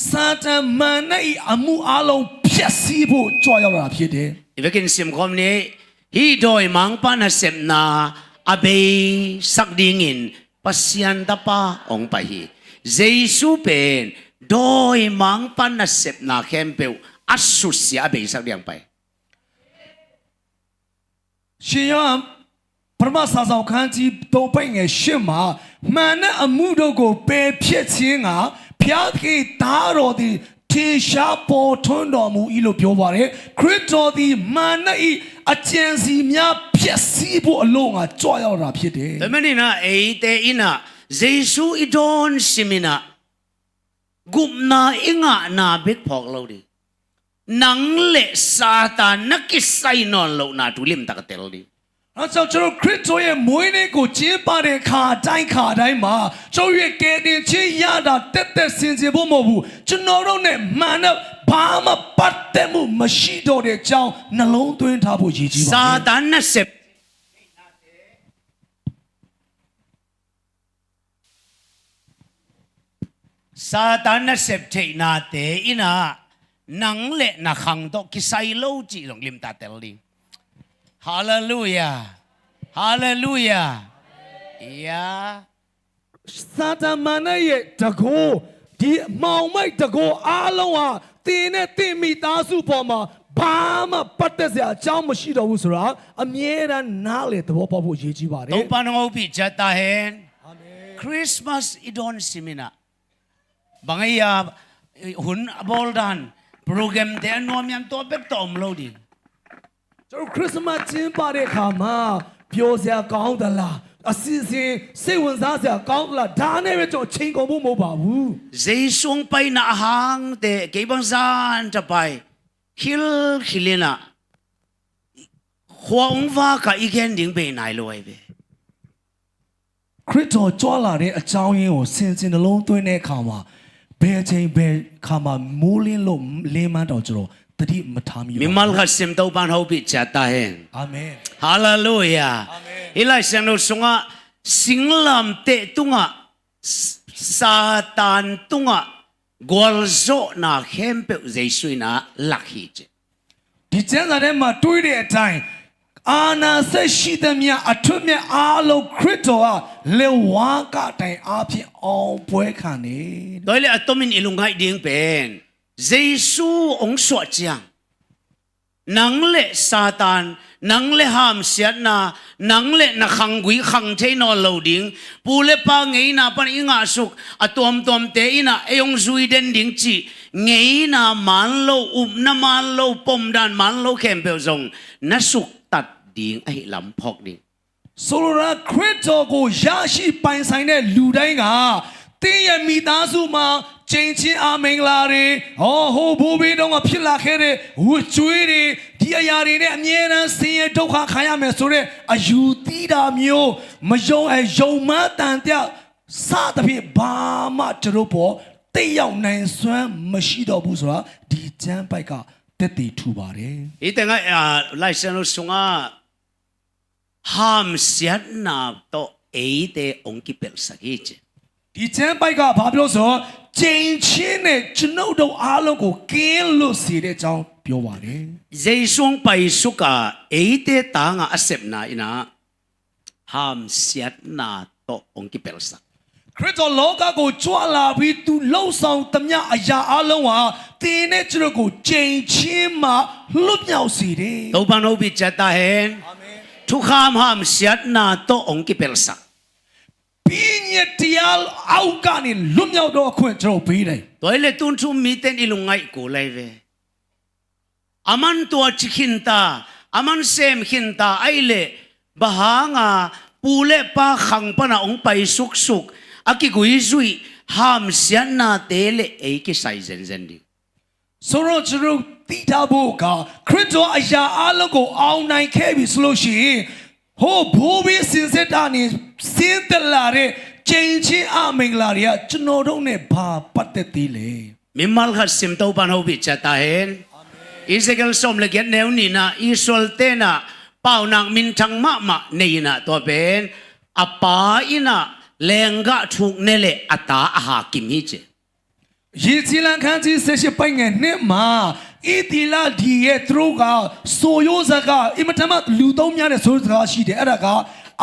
စာတန်မန်နတ်၏အမှုအလုံးဖျက်ဆီးဖို့ကြွရောက်လာတာဖြစ်တယ်။ I vekin sim khawm ni, hih dawimangpa nasepna a beisak dingin Pasian tapa hong pai hi. Jesu pen dawimangpa nasepna khempeuh a susia a beisak ding ang pai. ရှင်ယောဟန်ပထမစာဆောင်ခန်းကြီးသုံးပိုင်းငယ်ရှစ်မှာမန်နတ်အမှုတို့ကိုပယ်ဖျက်ခြင်းကဘုရားသခင်သားတော်သည်ထင်ရှားပေါ်ထွန်းတော်မူ၏လို့ပြောပါတယ်။ ခရစ်တော်သည်မန်နတ်၏အကြံစည်များဖျက်ဆီးဖို့အလို့ငှာကြွရောက်လာဖြစ်တယ်။ Tua manin ah eite in ah Jesu i dawn sim in ah gupna i ngahna bek phawk lo ding. Nang le Satan na kisai nawn lohna thu limtak a tel ding. အဲဒါကြောင့်ကျွန်တော်ခရစ်တော်ရဲ့မွေးနေ့ကိုကျင်းပတဲ့အခါအတိုင်းခါအတိုင်းမှာကျွန်တော်ရဲ့ကယ်တင်ခြင်းရတာတက်တက်စင်စင်ဖို့မဟုတ်ဘူးကျွန်တော်တို့နဲ့မန်နတ်ဘာမှပတ်သက်မှုမရှိတော့တဲ့အကြောင်းနှလုံးသွင်းထားဖို့ရည်ကြီးပါတယ်။ Satan nasep Satan nasep theihnate in ah nang le na khang tawh kisai lo cih zong limtak tel ding. Halleluia. Halleluia. Ya. စာတန်မန်နတ်ရဲ့တကူဒီမှောင်မိုက်တကူအားလုံးဟာသင်နဲ့သင်မိသားစုပေါ်မှာဘာမှပတ်သက်စရာအကြောင်းမရှိတော့ဘူးဆိုတာအမြဲတမ်းနားလည်သဘောပေါက်ဖို့အရေးကြီးပါတယ်။ Topan hong hopih ciat ta hen. Amen. Christmas i dawn sim in ah bang a hia, hun a bawl dan, programte a nuam hiam tua bek tawh om lo ding. ကျွန်တော်ခရစ်စမတ်ကျင်းပတဲ့အခါမှာပျော်စရာကောင်းသလားအစီအစဉ်စိတ်ဝင်စားစရာကောင်းသလားဒါနဲ့ပဲကျွန်တော်ချိန်ကုန်ဖို့မဟုတ်ပါဘူး။ Jesu hong paina a hang teh kei bang zan thapai khilkhil in ah khua hong vak a i gen ding bei nai lo ahi ve. ခရစ်တော်ကြွလာတဲ့အကြောင်းရင်းကိုဆင်ခြင်နှလုံးသွင်းတဲ့အခါမှာဘယ်အချိန်ဘယ်အခါမှာမိုးလင်းလို့လင်းမန်းတော့ကျွန်တော်သတိမထားမိပါဘူး။ Mimal khat sim Topan hopih ciat ta hen. Amen. Halleluia. Amen. Hih Lai Siangtho sungah singlamteh tungah Satan tungah gualzawhna khempeuh Jesu in ah lak hi ci. ဒီကျမ်းစာထဲမှာတွေ့တဲ့အတိုင်းအာဏာစက်ရှိသမျှအထွတ်မြတ်အားလုံးခရစ်တော်ကလက်ဝါးကတိုင်အားဖြင့်အောင်ပွဲခံတယ်။ Tua hi leh a tomin i lungngaih ding pen Jesu hong suah ciang nang le Satan, nang le hamsiatna, nang le na khanggui khang thei nawn lo ding, pu le pa ngeina pan i ngahsuk a tuamtuamte in ah ei hong zui den ding cih ngeina man lo, upna man lo, pomdan man lo khempeuh zong na suktat ding ahi lam phawk ding. ဆိုလိုတာခရစ်တော်ကိုရရှိပိုင်ဆိုင်တဲ့လူတိုင်းကသင်ရဲ့မိသားစုမှာကျင့်ခြင်းအမင်္ဂလာတွေဟောဟိုဘိုးဘီတုန်းကဖြစ်လာခဲ့တဲ့ဝတ်ကြွေးတွေဒီအရာတွေနဲ့အမြဲတမ်းဆင်းရဲဒုက္ခခံရမယ်ဆိုတဲ့အယူသီးတာမျိုးမယုံအဲယုံမှန်းတန်တရားစသဖြင့်ဘာမှကျွန်တော်တို့ပေါ်တက်ရောက်နိုင်စွမ်းမရှိတော့ဘူးဆိုတာဒီကျမ်းပိုဒ်ကသက်သေထူပါတယ်။ Hih tengah, ah, Lai Siangtho sungah hamsiatna tawh eite hong kipelhsak hi ci. ဒီကျမ်းပိုဒ်ကဘာပြောဆို ကြိမ်ချင်းနဲ့ကျွန်ုပ်တို့အားလုံးကိုကင်းလွတ်စေတဲ့အကြောင်းပြောပါတယ်။ Jesu hong paisuk a eite tangah a sepna in ah hamsiatna tawh hong kipelhsak. ခရစ်တော်လောကကိုကြွလာပြီးသူလှုပ်ဆောင်သမျှအရာအားလုံးဟာသင်နဲ့ကျွန်တော်ကိုကြိမ်ချင်းမှလွတ်မြောက်စေတယ်။ Topa'n hopih ciat ta hen. Thukham hamsiatna tawh hong kipelhsak. ပညတ်တရားအောက်ကနေလွတ်မြောက်သောအခွင့်ကျွန်တော်ပေးတယ်။ Tua hi leh tun thu-um mite in i lungngaih kul lai ve. Aman tua ci khin ta, aman sem khin ta, ahih leh bang hanga pu le pa khang pana hong paisuksuk a kiguizuih hamsiatnate le ei kisai zenzen ding. ဆိုတော့ကျွန်တော်သိထားဖို့ကခရစ်တော်အရာအားလုံးကိုအောင်နိုင်ခဲ့ပြီဆိုလို့ရှိရင်ဟိုဘိုးဘီစင်စစ်တာနေစင်းသက်လာတဲ့ကျိန်ချင်းအမင်္ဂလာတွေကကျွန်တော်တို့နဲ့ဘာပတ်သက်သေးလဲ။ Mimal khat sim, Topa'n hopih ciat ta hen. Ezekiel sawm le giat neu nih in ah Israel-te in ah paunak minthang mahmah nei in ah tua pen a pa in ah lenggah thuk ne leh a ta a hakim hi ci. ယေဇီလခန်းကြီးဆယ့်ရှစ်ပိုင်းငယ်နှစ်မှာဣသီလဒီရဲ့သူတို့ကဆိုရိုးစကားအင်မတန်မှလူသုံးများတဲ့ဆိုရိုးစကားရှိတယ်အဲ့ဒါက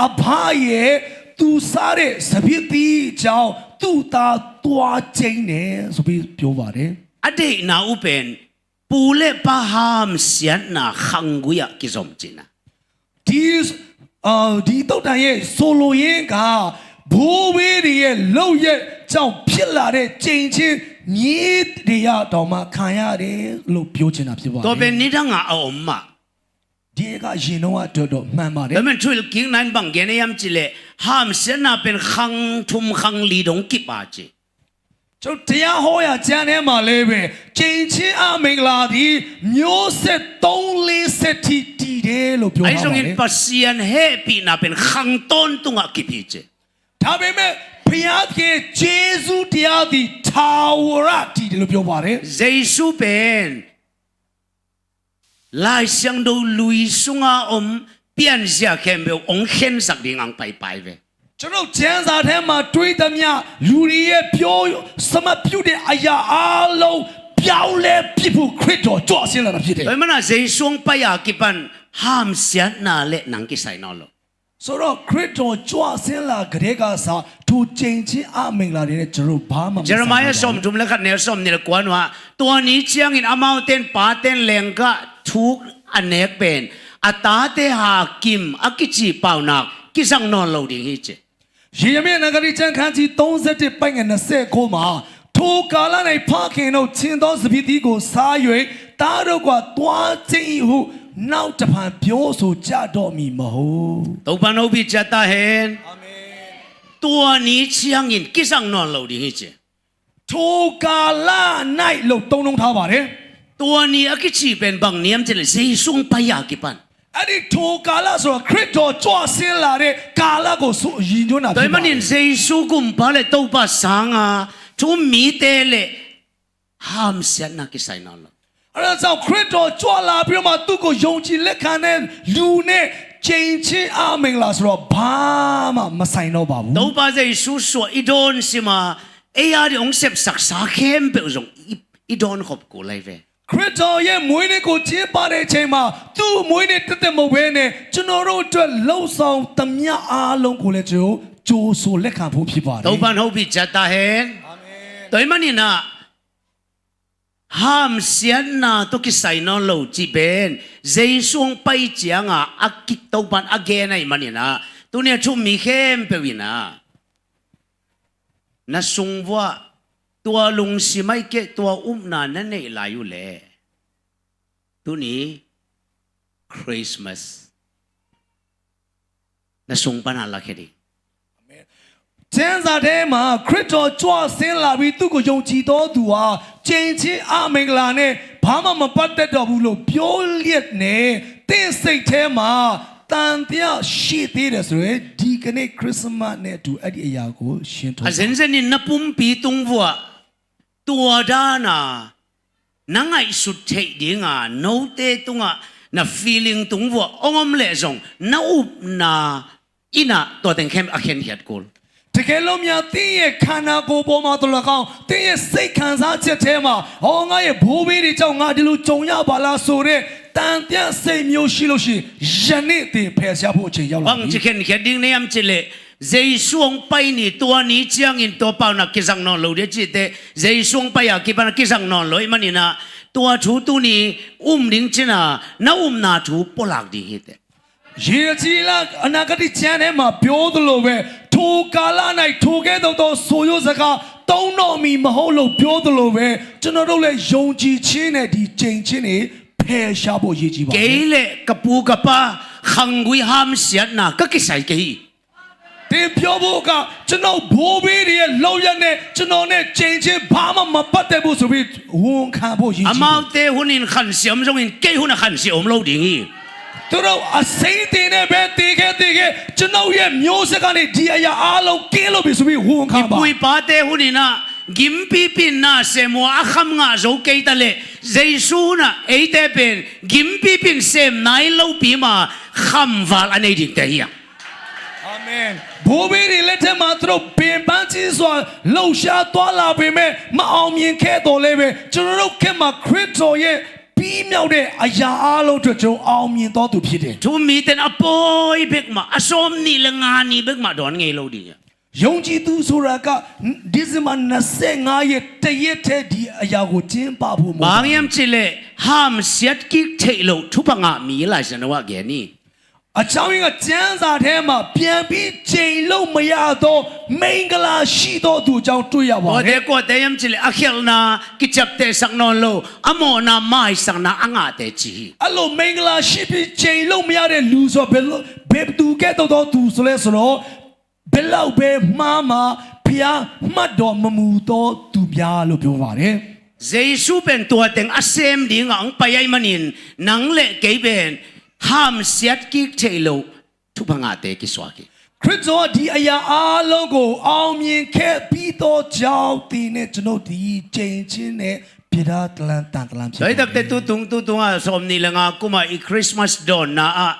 အဖရဲ့သူစားတဲ့စပျစ်သီးအကြောင်းသူ့သားသွားကျိန်းတယ်ဆိုပြီးပြောပါတယ်။ A deihna uh pen pu le pa hamsiatna khanggui ah kizom cihna. ဒီအာဒီသုတ်တန်ရဲ့ဆိုလိုရင်းကဘိုးဝေးတွေရဲ့လုပ်ရက်ကြောင့်ဖြစ်လာတဲ့ကြိမ်ချင်းမြေးတွေရတောင်မှခံရတယ်လို့ပြောချင်တာဖြစ်ပါတယ်။ Tua pen nidang a a om mah. ဒီကရင်တော့အတွက်တော့မှန်ပါတယ်။ Tua pen thuhilhkikna in bang gen hiam cih leh hamsiatna pen khang thum khang li dong kip a ci. ကျွန်တော်တရားဟောရာကျမ်းထဲမှာလည်းပဲကျိန်ချင်းအမင်္ဂလာသည်မျိုးဆက်သုံးလေးဆက်ထိတည်တယ်လို့ပြောထားပါတယ်။ Ahi zongin Pasian hehpihna pen khang tawntung ah kip hi ci. ဒါပေမဲ့ဘုရားသခင်ယေရှုတရားသည်ထာဝရတည်တယ်လို့ပြောပါတယ်။ Jesu pen Lai Siangtho lui sunga om pianzia khempeuh hong khensak ding ang paipai ve. ကျွန်တော်ကျမ်းစာထဲမှာတွေ့သမျှလူတွေရဲ့ပြောစမပြုတဲ့အရာအားလုံးပြောင်းလဲပြစ်ဖို့ခရစ်တော်ကြွဆင်းလာတာဖြစ်တယ်။ Tua ahih manin Jesu hong pai a kipan hamsiatna le nang kisai nawn lo. ဆိုတော့ခရစ်တော်ကြွဆင်းလာကတည်းကစထိုကျိန်ချင်းအမင်္ဂလာတွေနဲ့ကျွန်တော်ဘာမှမဆိုင်ဘူး။ Jeremiah sawmthum le khat neu sawmnih le kua-ah tua ni ciangin amaute in pate in lenggah thuk a nek pen a tate hakim a kici paunak kizang nawn lo ding hi ci. ယေရမိယနဂရီကျမ်းခန်းကြီးသုံးဆယ့်တစ်ပိုင်းငယ်နှစ်ဆယ့်ကိုမှာထိုကာလ၌ဖခင်တို့ချင်းသောစပီးသီးကိုစား၍သားတို့ကသွားခြင်းဟုနောက်တဖန်ပြောဆိုကြတော့မည်မဟုတ်။ Topa'n hopih ciat ta hen. Amen. Tua ni ciangin kizang nawn lo ding hi ci. ထိုကာလ၌လို့သုံးနှုန်းထားပါတယ်။ Tua ni a kici pen bang ni hiam cih leh Jesu hong pai a kipan. အဲ့ဒီထိုကာလဆိုတာခရစ်တော်ကြွဆင်းလာတဲ့ကာလကိုဆိုရည်ညွှန်းတာဖြစ်ပါတယ်။ Tua ahih manin Jesu Gumpa le Topa sanga thu-um mite le hamsiatna kisai nawn lo. အဲ့ဒါကြောင့်ခရစ်တော်ကြွလာပြီးတော့မှသူ့ကိုယုံကြည်လက်ခံတဲ့လူနဲ့ကျိန်ချင်းအမင်္ဂလာဆိုတော့ဘာမှမဆိုင်တော့ပါဘူး။ Topa Jesu suah i dawn sim a ei a ding hong sepsaksa khempeuh zong i dawn khop kul lai ve. ခရစ်တော်ရဲ့မွေးနေ့ကိုကျင်းပတဲ့အချိန်မှာသူ့မွေးနေ့တစ်သက်မဟုတ်ဘဲနဲ့ကျွန်တော်တို့အတွက်လှုပ်ဆောင်သမျှအားလုံးကိုလည်းကျွန်တော်ကြိုဆိုလက်ခံဖို့ဖြစ်ပါတယ်။ Topa'n hopih ciat ta hen. Amen. Tua ahih manin ah hamsiatna tawh kisai nawn lo cih pen Jesu hong pai cianga a kik Topa'n a gen ahih manin ah tuni a thu-um mi khempeuh in ah na sung vuah tua lungsim ahih keh tua upna na neih lai uh leh tuni Christmas na sung pana lakhia ding. ကျမ်းစာထဲမှာခရစ်တော်ကြွဆင်းလာပြီးသူ့ကိုယုံကြည်သောသူဟာကျိန်ချင်းအမင်္ဂလာနဲ့ဘာမှမပတ်သက်တော့ဘူးလို့ပြောလျက်နဲ့တင့်စိတ်ထဲမှာတန်တရားရှိသေးတယ်ဆိုရင်ဒီကနေ့ခရစ်စမတ်နဲ့အတူအဲ့ဒီအရာကိုရှင်းထုတ်ပါ။ A zenzen in na pumpi tung vuah tua dana na ngaihsut theih dinga note tungah na feeling tung vuah hong om leh zong na upna innah tua teng khem a khenkhiat kul. တကယ်လို့များ သင်ရဲ့ခန္ဓာကိုယ်ပေါ်မှာသော်လည်းကောင်း၊ သင်ရဲ့စိတ်ခံစားချက်ထဲမှာ၊ အော်၊ ငါရဲ့ဘိုးဘေးတွေကြောင့် ငါဒီလိုကြုံရပါလားဆိုတဲ့ သံသယစိတ်မျိုးရှိလို့ရှိရင်၊ ယနေ့သင်ဖယ်ရှားဖို့ အချိန်ရောက်လာပြီ။ Bang ci khenkhiat ding na hiam cih leh, Jesu hong pai ni, tua ni ciangin tua paunak kizang nawn lo ding a cihte, Jesu hong pai a kipan a kizang nawn lo ahih manin ah, tua thu tuni um ding cin a, na upna thu pualak ding hi teh. ရေကြီးလအနာဂတ်ကျမ်းထဲမှာပြောသလိုပဲ၊ ထိုကာလ၌ထိုကဲ့သို့သောဆိုရိုးစကားသုံးတော်မည်မဟုတ်လို့ပြောသလိုပဲ၊ ကျွန်တော်တို့လည်းယုံကြည်ခြင်းနဲ့ဒီကျိန်ခြင်းတွေဖယ်ရှားဖို့အရေးကြီးပါတယ်။ Kei le ka pu ka pa khanggui hamsiatna ka kisai kei hi. သင်ပြောဖို့က၊ ကျွန်တော်ဘိုးဘေးတွေရဲ့လုပ်ရပ်နဲ့ကျွန်တော်နဲ့ကျိန်ခြင်းဘာမှမပတ်သက်ဘူးဆိုပြီးဝန်ခံဖို့အရေးကြီးတယ်။ Amaute hun in khansia om zongin kei hun a khansia om lo ding hi. သူတို့အစိမ်းသင်နဲ့ပဲသေခဲ့၊ သေခဲ့၊ ကျွန်တော်ရဲ့မျိုးဆက်ကနေဒီအရာအားလုံးကင်းလွတ်ပြီဆိုပြီးဝန်ခံပါ။ I pu i pate hun in ah gimpipi in na sem uh a, a kham ngah zo kei ta leh, Jesu hun ah eite pen gimpipi in sem nai lopi ma khamval a nei dingte hi a. Amen. ဘိုးဘေးတွေလက်ထက်မှာသူတို့ပင်ပန်းကြီးစွာလှုပ်ရှားသွားလာပေမဲ့မအောင်မြင်ခဲ့သော်လည်းပဲ၊ ကျွန်တော်တို့ခေတ်မှာခရစ်တော်ရဲ့ပြီးမြောက်တဲ့အရာအားလုံးအတွက်ကျွန်တော်အောင်မြင်သောသူဖြစ်တယ်။ Thu mite in a pawi bek mah, a sawm nih le nga ni bek mah dawn ngei lo ding hi. ယုံကြည်သူဆိုတာက၊ ဒီဇင်ဘာနှစ်ဆယ့်ငါးရက်၊ တစ်ရက်ထဲဒီအရာကိုကျင်းပဖို့မဟုတ်ပါဘူး။ Bang hiam cih leh, hamsiat kik theih loh thupha ngah mi Lai Siangtho ah gen hi. အကြောင်းရင်းကကျမ်းစာထဲမှာပြန်ပြီးကျိန်လို့မရသောမင်္ဂလာရှိသောသူအကြောင်းတွေ့ရပါတယ်။ Kuate, kuate hiam cih leh, a khialhna kiciaptehsak nawn lo, a mawhna maisakna a ngahte ci hi. အဲ့လိုမင်္ဂလာရှိပြီးကျိန်လို့မရတဲ့လူဆိုဘယ်လို၊ ဘယ်သူကဲ့သို့သောသူဆိုလဲဆိုတော့၊ ဘယ်လောက်ပဲမှားမှား၊ ဘုရားမှတ်တော်မမူသောသူများလို့ပြောပါတယ်။ Jesu pen tua teng a sem dingah hong pai ahih manin, nang le kei pen hamsiat kik theih loh thupha ngahte kisuak hi. ခရစ်တော်ကဒီအရာအားလုံးကိုအောင်မြင်ခဲ့ပြီးသောကြောင့်သင်နဲ့ကျွန်တော်ဒီကျိန်ခြင်းနဲ့ပြဒါတလန်တန်တလန်ဖြစ်တယ်။ Tua hi takte tutung, tutung ah sawm nih le nga kum ah i Christmas dawnna ah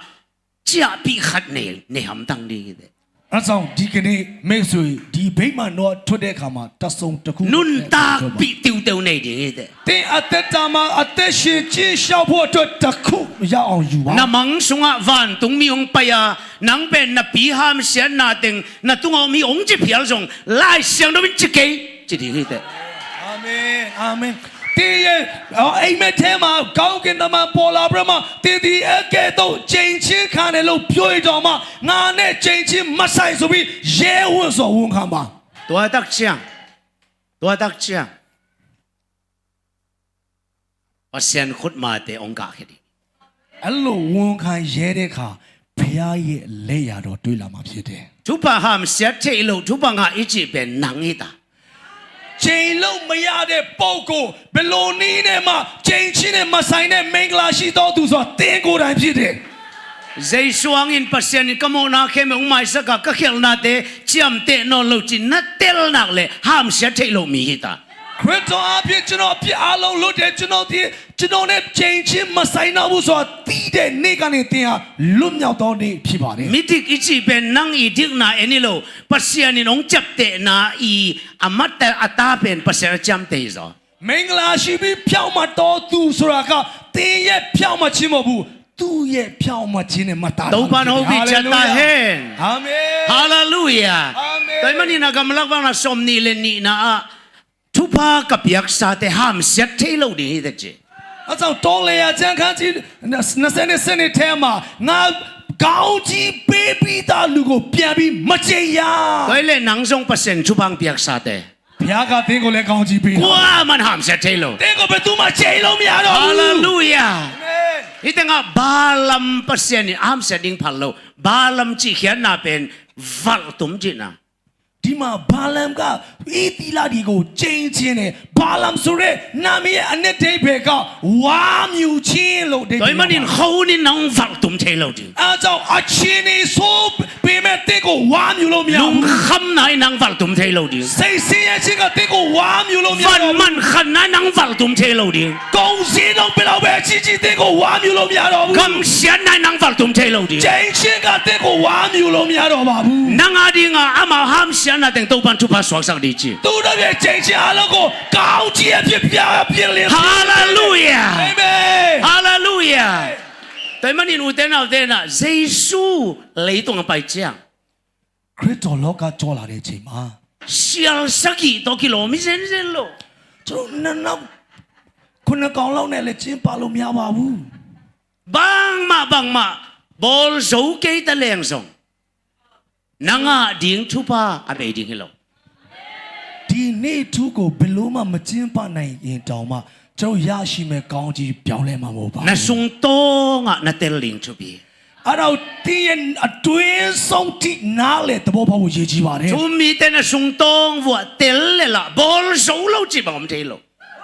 ciahpih khat nei, nei hamtang ding hi teh. အဲဒါကြောင့်ဒီကနေ့မိတ်ဆွေ၊ ဒီဗိမာန်တော်ထွက်တဲ့အခါမှာတစုံတစ်ခု Nuntakpih tiuteu nei ding hi teh. သင်အသက်တာမှာအသက်ရှင်ခြင်းရှောက်ဖို့အတွက်တစ်ခုရအောင်ယူပါ။ Na mang sungah vantung mi hong pai a, nang pen na pi hamsiatna teng na tungah om hi hong ci phial zong, Lai Siangtho in ci kei, ci ding hi teh. Amen, amen. သင်ရဲ့၊ အော်၊ အိမ်မက်ထဲမှာကောင်းကင်တမန်ပေါ်လာပြီးတော့မှ၊ သင်သည်အဲကဲ့သို့ကျိန်ခြင်းခံတယ်လို့ပြောရင်တောင်မှ၊ ငါနဲ့ကျိန်ခြင်းမဆိုင်ဆိုပြီးရဲဝံ့စွာဝန်ခံပါ။ Tua tak ciang, tua tak ciang Pasian khutmate hong kahkhia ding. အဲ့လိုဝန်ခံရဲတဲ့အခါ၊ ဘုရားရဲ့လက်ရာတော်တွေ့လာမှာဖြစ်တယ်။ Thupha hamsiat theih loh thupha ngah i cih pen nang hi ta. ကျိန်လို့မရတဲ့ပုဂ္ဂိုလ်၊ ဘယ်လိုနည်းနဲ့မှကျိန်ခြင်းနဲ့မဆိုင်တဲ့မင်္ဂလာရှိသောသူဆိုတာသင်ကိုယ်တိုင်ဖြစ်တယ်။ Jesu hangin Pasian in ka mawhna khem hong maisak a, ka khialhnate ciamteh nawn lo ci na tel nak leh hamsiat theih loh mi hi ta. ခရစ်တော်အားဖြင့်ကျွန်တော်အပြစ်အားလုံးလွတ်တယ်၊ ကျွန်တော်ဒီ၊ ကျွန်တော်နဲ့ကျိန်ခြင်းမဆိုင်တော့ဘူးဆိုတာသိတဲ့နေ့ကနေသင်ဟာလွတ်မြောက်သောနေ့ဖြစ်ပါတယ်။ Midik i cih pen nang i dikna en hi lo, Pasian in hong ciaptehna i a mat a ta pen Pasian a ciamteh hi zaw. မင်္ဂလာရှိပြီးဖြောင့်မတ်သောသူဆိုတာကသင်ရဲ့ဖြောင့်မတ်ခြင်းမဟုတ်ဘူး၊ သူ့ရဲ့ဖြောင့်မတ်ခြင်းနဲ့မှတ်သားတာဖြစ်တယ်။ Topa'n hopih ciat ta hen. Amen. Hallelujah. Amen. Tua ahih manin a gamlak vanah sawm nih le nihna ah thupha ka piaksate hamsiat thei lo ding hi teh ci. အဲဒါကြောင့်တောလရာကျမ်းခန်းကြီးနှစ်ဆယ့်နှစ်ထဲမှာငါကောင်းကြီးပေးပြီးသားလူကိုပြန်ပြီးမကျိန်ရ။ Tua hi leh nang zong Pasian thupha hong piaksate, ဘုရားကသင်ကိုလည်းကောင်းကြီးပေးတာ။ Kuamah in hamsiat thei lo. သင်ကိုဘယ်သူမှကျိန်လို့မရတော့ဘူး။ Hallelujah. Amen. Hih tengah Balaam Pasian in hamsiat ding phal lo. Balaam cihkhiatna pen valh tum cihna. ဒီမှာဗာလမ်က ပြီးသီးလသီးကို ကျိန်ချင်တယ်။ ဘာလဲဆိုတော့ နာမည်ရဲ့အနှစ်အဓိပ္ပာယ်က ဝါမြူခြင်းလို့ အဓိပ္ပာယ် တွင်မနုင် ရပါတယ်။ ခုံးနုင် နင် ဝလ်တုမ် ထေး လဝ် ဒုင်။ အဲဒါကြောင့် အခြေအနေဆိုးပေမဲ့ သင့်ကို ဝါမြူလို့မရဘူး။ လူင်ခမ်နုင် နင် ဝလ်တုမ် ထေး လဝ် ဒုင်။ စိတ်ဆင်းရဲခြင်းက သင့်ကို ဝါမြူလို့မရတော့ဘူး။ ဝၢၼ်မၢၼ်ၶၢၼ်နုင် နင် ဝလ်တုမ် ထေး လဝ် ဒုင်။ ကုန်ဈေးနှုန်းဘယ်လောက်ပဲကြီးကြီး သင့်ကို ဝါမြူလို့မရတော့ဘူး။ ကမ်စၢၼ်နုင် နင် ဝလ်တုမ် ထေး လဝ် ဒုင်။ ကျိန်ခြင်းက သင့်ကို ဝါမြူလို့မရတော့ပါဘူး။ နင်အဒိင် အမ ဟမ်စၢၼ်နုင် တၢ် တိူဝ်းပၢၼ်ထုကဖၣ် သွက်စၢၣ် ဒ် ကျိန်။ သူတို့ရဲ့ ကျိန်ခြင်းအားလုံးကို ကောင်းကြီးအဖြစ် ပြန်ပြင်လျင်။ ဟာလေလုယာ။ အာမင်။ ဟာလေလုယာ။ တွင်မနုင် အိုတဲနၢ် အိုတဲနၢ် ယေရှု လေတုင် အပိုင် ကျိန် ခရစ်တော် လောကကြွလာတဲ့အချိန်မှာ ဆယ်ဆယ့်ကိုး ကီလိုမီတာ စဲစဲလို့ ကျွန်တော် နှစ်နောက်ခုနှစ်ကောင်လောက်နဲ့လည်း ကျိန်ပါလို့မရပါဘူး။ ဘင်မဘင်မ ဘိုးစိကဲတလဲင်စုံ နင်အဒိင်ထုကဖၣ် အဘဲဒိင်ဟဲလီၤ. ဒီနေ့ထူးကို ဘယ်လိုမှ မကျိန်ပါနိုင်ရင်တောင်မှ ကျွန်တော်ရရှိမယ့်ကောင်းကြီး ပြောင်းလဲမှာမဟုတ်ပါဘူး။ နစုင်တုင် နတဲလ်ဒိင်ထုကဖၣ် အဲ့တော့ သင်ရဲ့အတွင်းဆုံးထိ နားလည်သဘောပေါက်ဖို့ အရေးကြီးပါတယ်။ ထုမီတဲ နစုင်တုင်ဝဲတဲလ်လဲလ ဘိုးစိလဝ် စံးဘၣ် မ့ၢ် ထေး လဝ်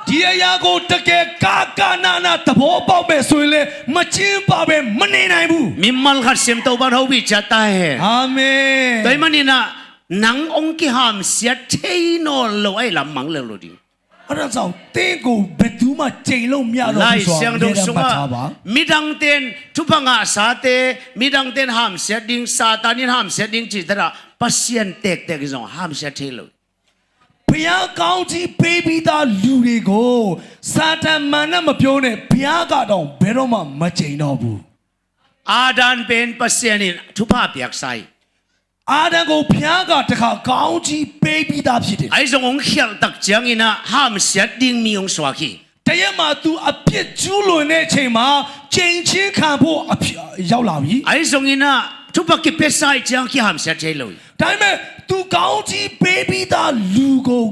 ဒီအရာကို တကယ် ကကနန သဘောပေါက်မယ်ဆိုရင်လည်း မကျိန်ပါဘဲ မနေနိုင်ဘူး။ မီးမလ်ခတ်စဲမ် တိူဝ်းပၢၼ် ဟောဝ်ဘီ ကျိန်တၢ်ဟဲ။ အာမင်။ တွင်မနုင် နင် အိုင် ကီဟမ်စၢၼ် ထေး နီၢ် လဝ် အလမ်မင် လဝ် လဝ် ဒိင်။ အဲ့ဒါကြောင့် သင့်ကို ဘယ်သူမှ ကျိန်လို့မရတော့ဘူးဆိုတာ လၢစံၣ်ဒိၣ် သတိထားပါ။ မီးတၢ်တဲ ထုကဖၣ် ငါးဆၢၣ်တဲ မီးတၢ်တဲ ဟမ်စၢၼ်ဒိင် စာတန်န့ၣ် ဟမ်စၢၼ်ဒိင် စံးတရၣ် ပစံၣ်တဲကတဲကစီၣ် ဟမ်စၢၼ် ထေး လဝ် ဘုရားကောင်းကြီးပေးပြီးသားလူတွေကို စာတန် မန်နတ်မပြောနဲ့ ဘုရားကတောင် ဘယ်တော့မှ မကျိန်တော့ဘူး။ အာဒံ ပဵၼ် ပစံၣ်န့ၣ် ထုကဖၣ် ပျၢ်ကစၢ် အာဒံကို ဘုရားက တစ်ခါ ကောင်းကြီးပေးပြီးသားဖြစ်တယ်။ အဝ်ယွၤ အိုင် ဃဲလ် တၢ် ကျိန် အံၤ န ဟမ်စၢၼ်ဒိင် မီး အိုင် သွက် ခံ တရက်မှာ သူအပြစ်ကျူးလွန်တဲ့အချိန်မှာ ကျိန်ခြင်းခံဖို့ အဖြစ် ရောက်လာပြီ။ အဝ်ယွၤ အိုင် န ထုကဖၣ် ကီးပဲစၢ် ကျိန် ကီးဟမ်စၢၼ် ထေး လဝ် အံၤ ဒါပေမဲ့ သူကောင်းကြီးပေးပြီးသားလူကို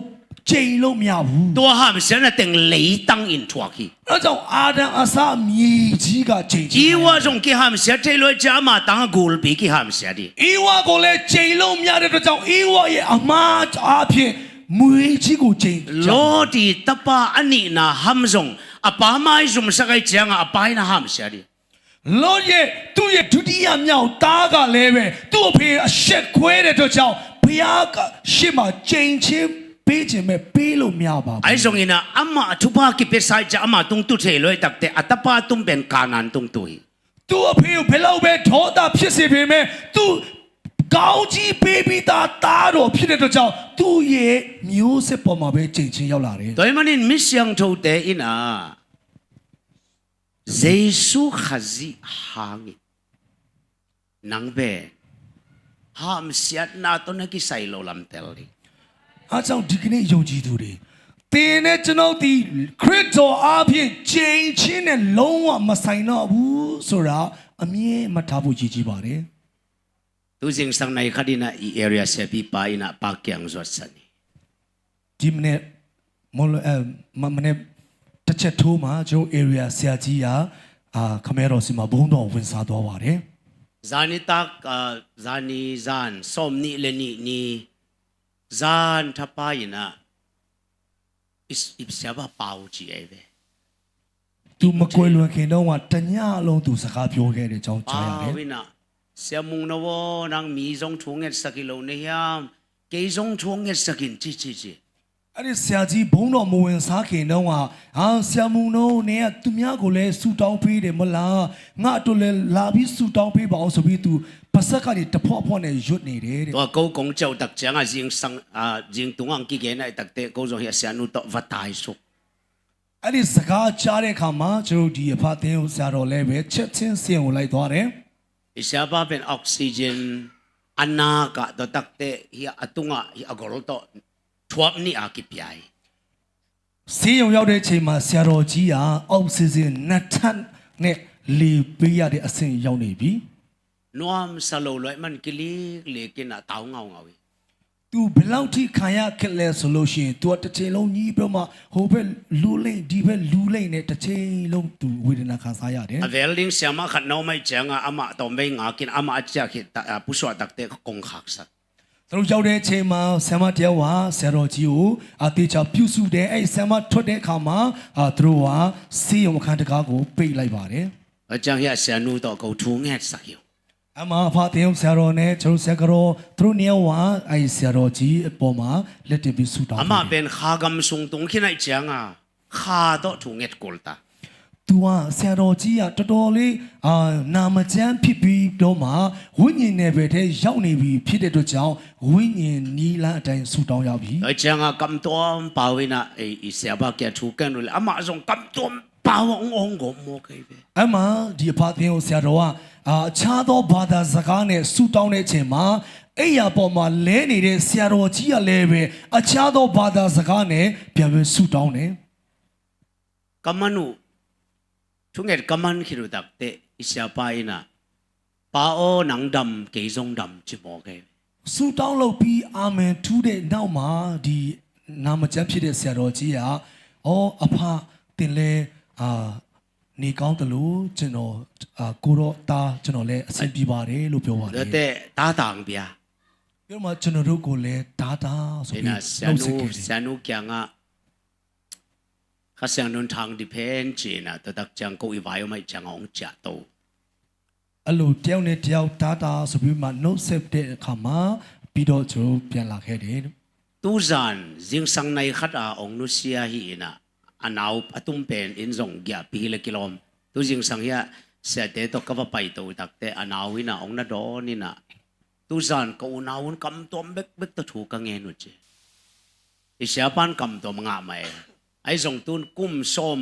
ကျိန်လို့မရဘူး။ တုၤ ဟမ်စၢၼ် န တဵင် လေတၢ် အိုင် သွက် ခံ ဒါကြောင့် အာဒံအစား မြေကြီးက ကျိန်ခြင်းခံရတယ်။ အဝ်ယွၤ အိုင် ကီးဟမ်စၢၼ် ထေး လဝ် အံၤ ကျိန် အမၤတၢ် ဂိုလ်ဘီ ကီးဟမ်စၢၼ် ဒိင်။ ဧဝကိုလည်း ကျိန်လို့မရတဲ့အတွက်ကြောင့် ဧဝရဲ့အမါအားဖြင့် မြေကြီးကို ကျိန်ကြတယ်။ လေႃး တၢ် တပၢ် အနံၣ် န ဟမ်ယွၤ အိုင် အပၢ် မၤယွၤ စကဲ ကျိန် အပၢ် န ဟမ်စၢၼ် ဒိင်။ လေႃး ရဲ့ သူ့ရဲ့ ဒုတိယမြောက်သားကလည်းပဲ သူ့အဖေအရှက်ခွဲတဲ့အတွက်ကြောင့် ဘုရားက ရှေ့မှာ ကျိန်ခြင်းပေးခြင်းပဲ ပေးလို့မရပါဘူး။ အဝ်ယွၤ အိုင် န အမါ ထုကဖၣ် ကီးပဲစၢ် ကျိန် အမါ တုင် တူၢ် ထေး လဝ် အံၤ တၢ်တဲ အတပၢ် တုမ် ပၢၼ် ကနၣ် တုင် တူၢ် အံၤ သူ့အဖေကို ဘယ်လောက်ပဲ ဒေါသဖြစ်စေပေမဲ့ သူ့ကောင်းကြီးပေးပြီးသား သားတော်ဖြစ်တဲ့အတွက်ကြောင့် သူ့ရဲ့မျိုးဆက်ပေါ်မှာပဲ ကျိန်ခြင်းရောက်လာတယ်။ တွင်မနုင် မီးစံၣ်ဒိၣ် တဲ အံၤ န ယေရှု ခရစ် ဟဲ အံၤ နင် ပဲ ဟမ်စၢၼ် န တုင် န ကီး စဲလိာ်လမ် တဲလ် ဒိင်။ အားကြောင့် ဒီကနေ့ ယုံကြည်သူတွေ သင်နဲ့ကျွန်တော်သည် ခရစ်တော်အားဖြင့် ကျိန်ခြင်းနဲ့ လုံးဝမဆိုင်တော့ဘူးဆိုတာ အမြဲမှတ်ထားဖို့ ရည်ကြီးပါတယ်။ တုၤ ဇိင်စၢင် နၢ် ခါဒံး န အံၤ area စဲပံပၢ် အံၤ န ပၢ် ကဵင် ယွတ် စၢၼ် အံၤ ဒီမနက် မွန်းလွဲ အဲ မ- မနက် တစ်ချက်ထိုးမှာ ကျွန်တော် area ဆရာကြီးက အာ ခမည်းတော်ဆီမှာ ဘုန်းတော်ဝင်စားသွားပါတယ်။ ယၤနံၤ တၢ် အာ ယၤနံၤ ယၣ် စီၤမနံး လၢနံၤ နံၤ ယၣ် ထၢပၢ် အံၤ န အံၤ အံၤ ဆရာဘၣ် ပၢ် အိုကံ အံၤ ဝဲ သူ မကွယ်လွန်ခင်တုန်းက တစ်ညလုံး သူ စကားပြောခဲ့တဲ့အကြောင်း ကြားရတယ်။ ပၢ် ဝဲ န ဆရာမုၣ် နဝီ နင် မီး ယွၤ ထုကဖၣ် ငဲးစကံ လီၤ နဟံၣ် က့ယွၤ ထုကဖၣ် ငဲးစကံ ကံ ကံ ကံ အဲ့ဒီဆရာကြီး ဘုန်းတော်မဝင်စားခင်တုန်းက အာ ဆရာမုၣ်တို့နဲ့ သူများကိုလည်း ဆုတောင်းပေးတယ်မလား၊ ငါ့အတွက်လည်း လာပြီး ဆုတောင်းပေးပါဦးဆိုပြီး သူ ပါးစပ်ကနေ တဖီဖီနဲ့ ရွတ်နေတယ်တဲ့။ တွၢ် ကိး ကိး ကၠိ တၢ် ကျိန် အံၤ ဇိင်စၢင် အာ ယိင်တုၤ အံၤ ကီး ကဲ န အံၤ တၢ်တဲ ကိး ယွၤ ဟံၣ် ဆရာ နုၢ် တီၢ် ဝတၢ် ယိုး အဲ့ဒီစကားကြားတဲ့အခါမှာ ကျွန်တော်တို့ ဒီအဖသင်းဆရာတော်လည်းပဲ ချက်ချင်း ဆေးရုံကို လိုက်သွားတယ်။ အံၤ ဆရာဘၣ် ပၢၼ် oxygen အနၢ်က တီၢ် တၢ်တဲ ဟံၣ် အတုၤ ဟံၣ် အကီၢ် တီၢ် ထွပ် နံၣ် အါ ကီး ပျဲ အံၤ ဆေးရုံရောက်တဲ့အချိန်မှာ ဆရာတော်ကြီးက အောက်ဆီဂျင် နှစ်ထပ်နဲ့ လေပေးရတဲ့အဆင့် ရောက်နေပြီ။ နွမ်းစၢ်လိာ်လွဲ မ့ၢ် ကလံၤကလံၤ က့ၤ န တၢ် ငဝ် ငဝ် အံၤ သူ ဘယ်လောက်ထိ ခံရခက်လဲဆိုလို့ရှိရင် သူက တစ်ချိန်လုံး ညည်းပြီးတော့မှ ဟိုဘက် လူလိမ့် ဒီဘက် လူလိမ့်နဲ့ တစ်ချိန်လုံး သူ ဝေဒနာ ခံစားရတယ်။ အဝဲလ်ဒိင် ဆရာမ ခတ်နီၢ် မ့ၢ် ကျိန် အါ အမါ တီၢ် မ့ၢ် ငါး က့ၤ အါ အမါ အကျိန် ဟံၣ် တၢ် ပူၤ သွက် တၢ်တဲ ကိး ခး ကစၢ် တို့ရောက်တဲ့အချိန်မှာဆရာမတစ်ယောက်ကဆရာတော်ကြီးကိုအသေချာပြုစုတယ်။ အဲ့ဆရာမထွက်တဲ့အခါမှာအာသူတို့ကဆေးရုံအခန်းတကားကိုပိတ်လိုက်ပါတယ်။ အကျဉ်းရဆရာနူတော့ကိုထူငဲ့စက်ယူအဲ့မှာအဖသင်ဆရာတော်နဲ့ကျွန်တော်ဆရာကတော်သူတို့နှစ်ယောက်ကအဲ့ဆရာတော်ကြီးအပေါ်မှာလက်တင်ပြီးဆုတောင်းအမပင်ခါကမ်ဆုံတုံခိနိုင်ချင်ငါခါတော့ထူငဲ့ကိုလ်တာ သူကဆရာတော်ကြီးကတော်တော်လေးအာနာမကျန်းဖြစ်ပြီးတော့မှဝိညာဉ်နယ်ပယ်ထဲရောက်နေပြီဖြစ်တဲ့အတွက်ကြောင့်ဝိညာဉ်နည်းလမ်းအတိုင်းဆုတောင်းရပြီ။ အကျဉ်းကမ်တုံပဝိနာအီဆရာဘကထူကဲနူလေအမအစုံကမ်တုံပဝငုံကိုမော်ကဲပဲအဲ့မှာဒီအဖသင်ကိုဆရာတော်ကအာအခြားသောဘာသာစကားနဲ့ဆုတောင်းတဲ့အချိန်မှာအဲ့ရပေါ်မှာလဲနေတဲ့ဆရာတော်ကြီးကလည်းပဲအခြားသောဘာသာစကားနဲ့ပြန်ပြီးဆုတောင်းတယ်။ ကမနုထုငယ်ကမန်ခိရုတက်တဲအီဆရာပါအီနာပါအိုနင်ဒမ်ကေဇုံဒမ်ချိမော်ကဲဆုတောင်းလုပ်ပြီးအာမင်ထူးတဲ့နောက်မှာဒီနာမကျန်းဖြစ်တဲ့ဆရာတော်ကြီးကအော်အဖတင်လဲအာနေကောင်းတယ်လို့ကျွန်တော်အာကိုတော့တာကျွန်တော်လည်းအဆင်ပြေပါတယ်လို့ပြောပါတယ်တဲ့တာတန်ဗျာပြောမှကျွန်တော်တို့ကိုလည်းတာတာဆိုပြီးဆရာနူဆရာနူကျန်က ခါစံနုန်ထန်ဒီဖဲန်ချီနာတတကကျန်ကိုအီဝိုင်မီကျန်အောင်ကျတ်တော့အဲ့လိုတယောက်နဲ့တယောက်တားတာဆိုပြီးမှနှုတ်ဆက်တဲ့အခါမှာပြီးတော့ကျွန်တော်ပြန်လာခဲ့တယ်။ တူဇန်ဇင်းဆန်နိုင်ခတ်အာအောင်နုဆရာဟီနာအနောက်အတုံးပန်အင်းဆောင်ကြပီလကီလိုမ်တူဇင်းဆန်ရဆရာတဲတော့ကပပိုက်တော့တကတဲအနောက်ဝိနာအောင်နဒေါ်နိနာတူဇန်ကဦးနာဝုန်ကမ်တုံးဘက်ဘက်တထူကငဲနုချေ အီဆရာပန်ကမ်တုံးငါမအဲအီဇုံတုန်ကုမ်စုံ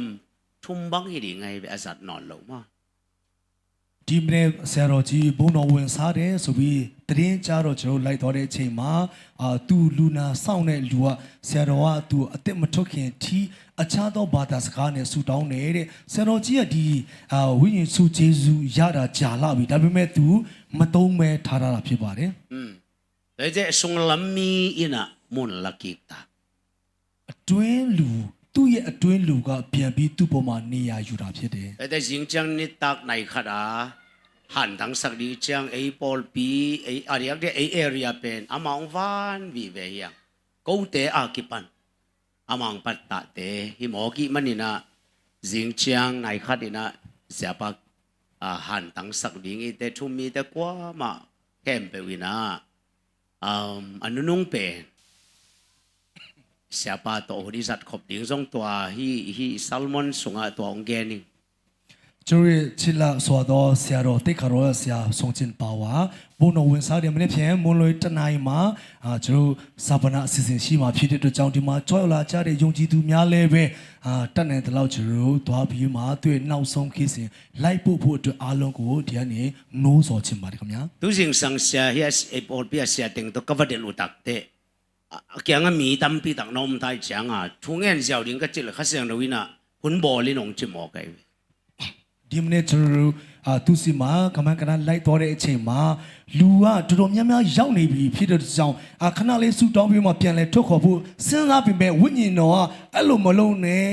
ထုံဘင်ဟီဒီငါအီဘဲအဇတ်နွန်လောမဒီမနေ့ဆရာတော်ကြီးဘုန်းတော်ဝင်စားတယ်ဆိုပြီးသတင်းကြားတော့ကျွန်တော်လိုက်သွားတဲ့အချိန်မှာအာသူလူနာဆောင်တဲ့လူကဆရာတော်ကသူအသက်မထွက်ခင်ထိအခြားသောဘာသာစကားနဲ့ဆူတောင်းနေတဲ့ဆရာတော်ကြီးကဒီအာဝိညာဉ်ဆုကျေးဇူးရတာကြာလာပြီဒါပေမဲ့သူမသုံးမဲထားတာဖြစ်ပါတယ်။ อืม Ete sunglam mi ina mun lakik ta. အတွင်းလူသူ့ရဲ့အတွင်းလူကပြန်ပြီးသူ့ပေါ်မှာနေရာယူတာဖြစ်တယ်။ Ete zingciang nitak nai khat a han tangsak di ciang ei pawlpi ei ariak de ei area pen amang van vive hiang kote a kipan amang pat tahte hi mawk ih maninah zingciang nai khat inah siapa han tangsak ding ihte thu mite kuamah khempeuh inah a nunung pen siapa tawh hun i zat khop ding zong tua hi hi Salmon sungah tua hong gen ing. ကျွန်တော်ရဲ့ချစ်လက်စွာသောဆရာတော်တိတ်ခါတော်ဆရာဆုံးချင်းပါဝါဘုံတော်ဝင်စားတဲ့မနေ့ဖြန်မွန်လွေတနင်္လာမှာအာကျွန်တော်စာပနာအစီအစဉ်ရှိမှာဖြစ်တဲ့အတွက်ကြောင့်ဒီမှာကြောက်ရွံ့လာကြတဲ့ယုံကြည်သူများလည်းပဲအာတတ်နိုင်တဲ့လောက်ကျွန်တော်တို့သွားပြီးမှသူ့ရဲ့နောက်ဆုံးခီးစဉ်လိုက်ပို့ဖို့အတွက်အားလုံးကိုဒီကနေနှိုးဆော်ချင်ပါတယ်ခင်ဗျာ။ Tuzing sang sia hi a pawlpi a sia teng tawh ka va delh uh takte a kiangah mi tampi tak na om tai cianga thu ngen ziau ding ka cih le Kha Siangtho inah hun bawl in hong ci maw kai ve. ဒီမနေ့ကျွန်တော်တို့အာသူစီမှာကမန်းကနလိုက်သွားတဲ့အချိန်မှာလူကတော်တော်များများရောက်နေပြီဖြစ်တဲ့အတွက်ကြောင့်အခဏလေးဆူတောင်းပြီးမှပြန်လဲထွက်ခေါ်ဖို့စဉ်းစားပေမဲ့ဝိညာဉ်တော်ကအဲ့လိုမလုပ်နဲ့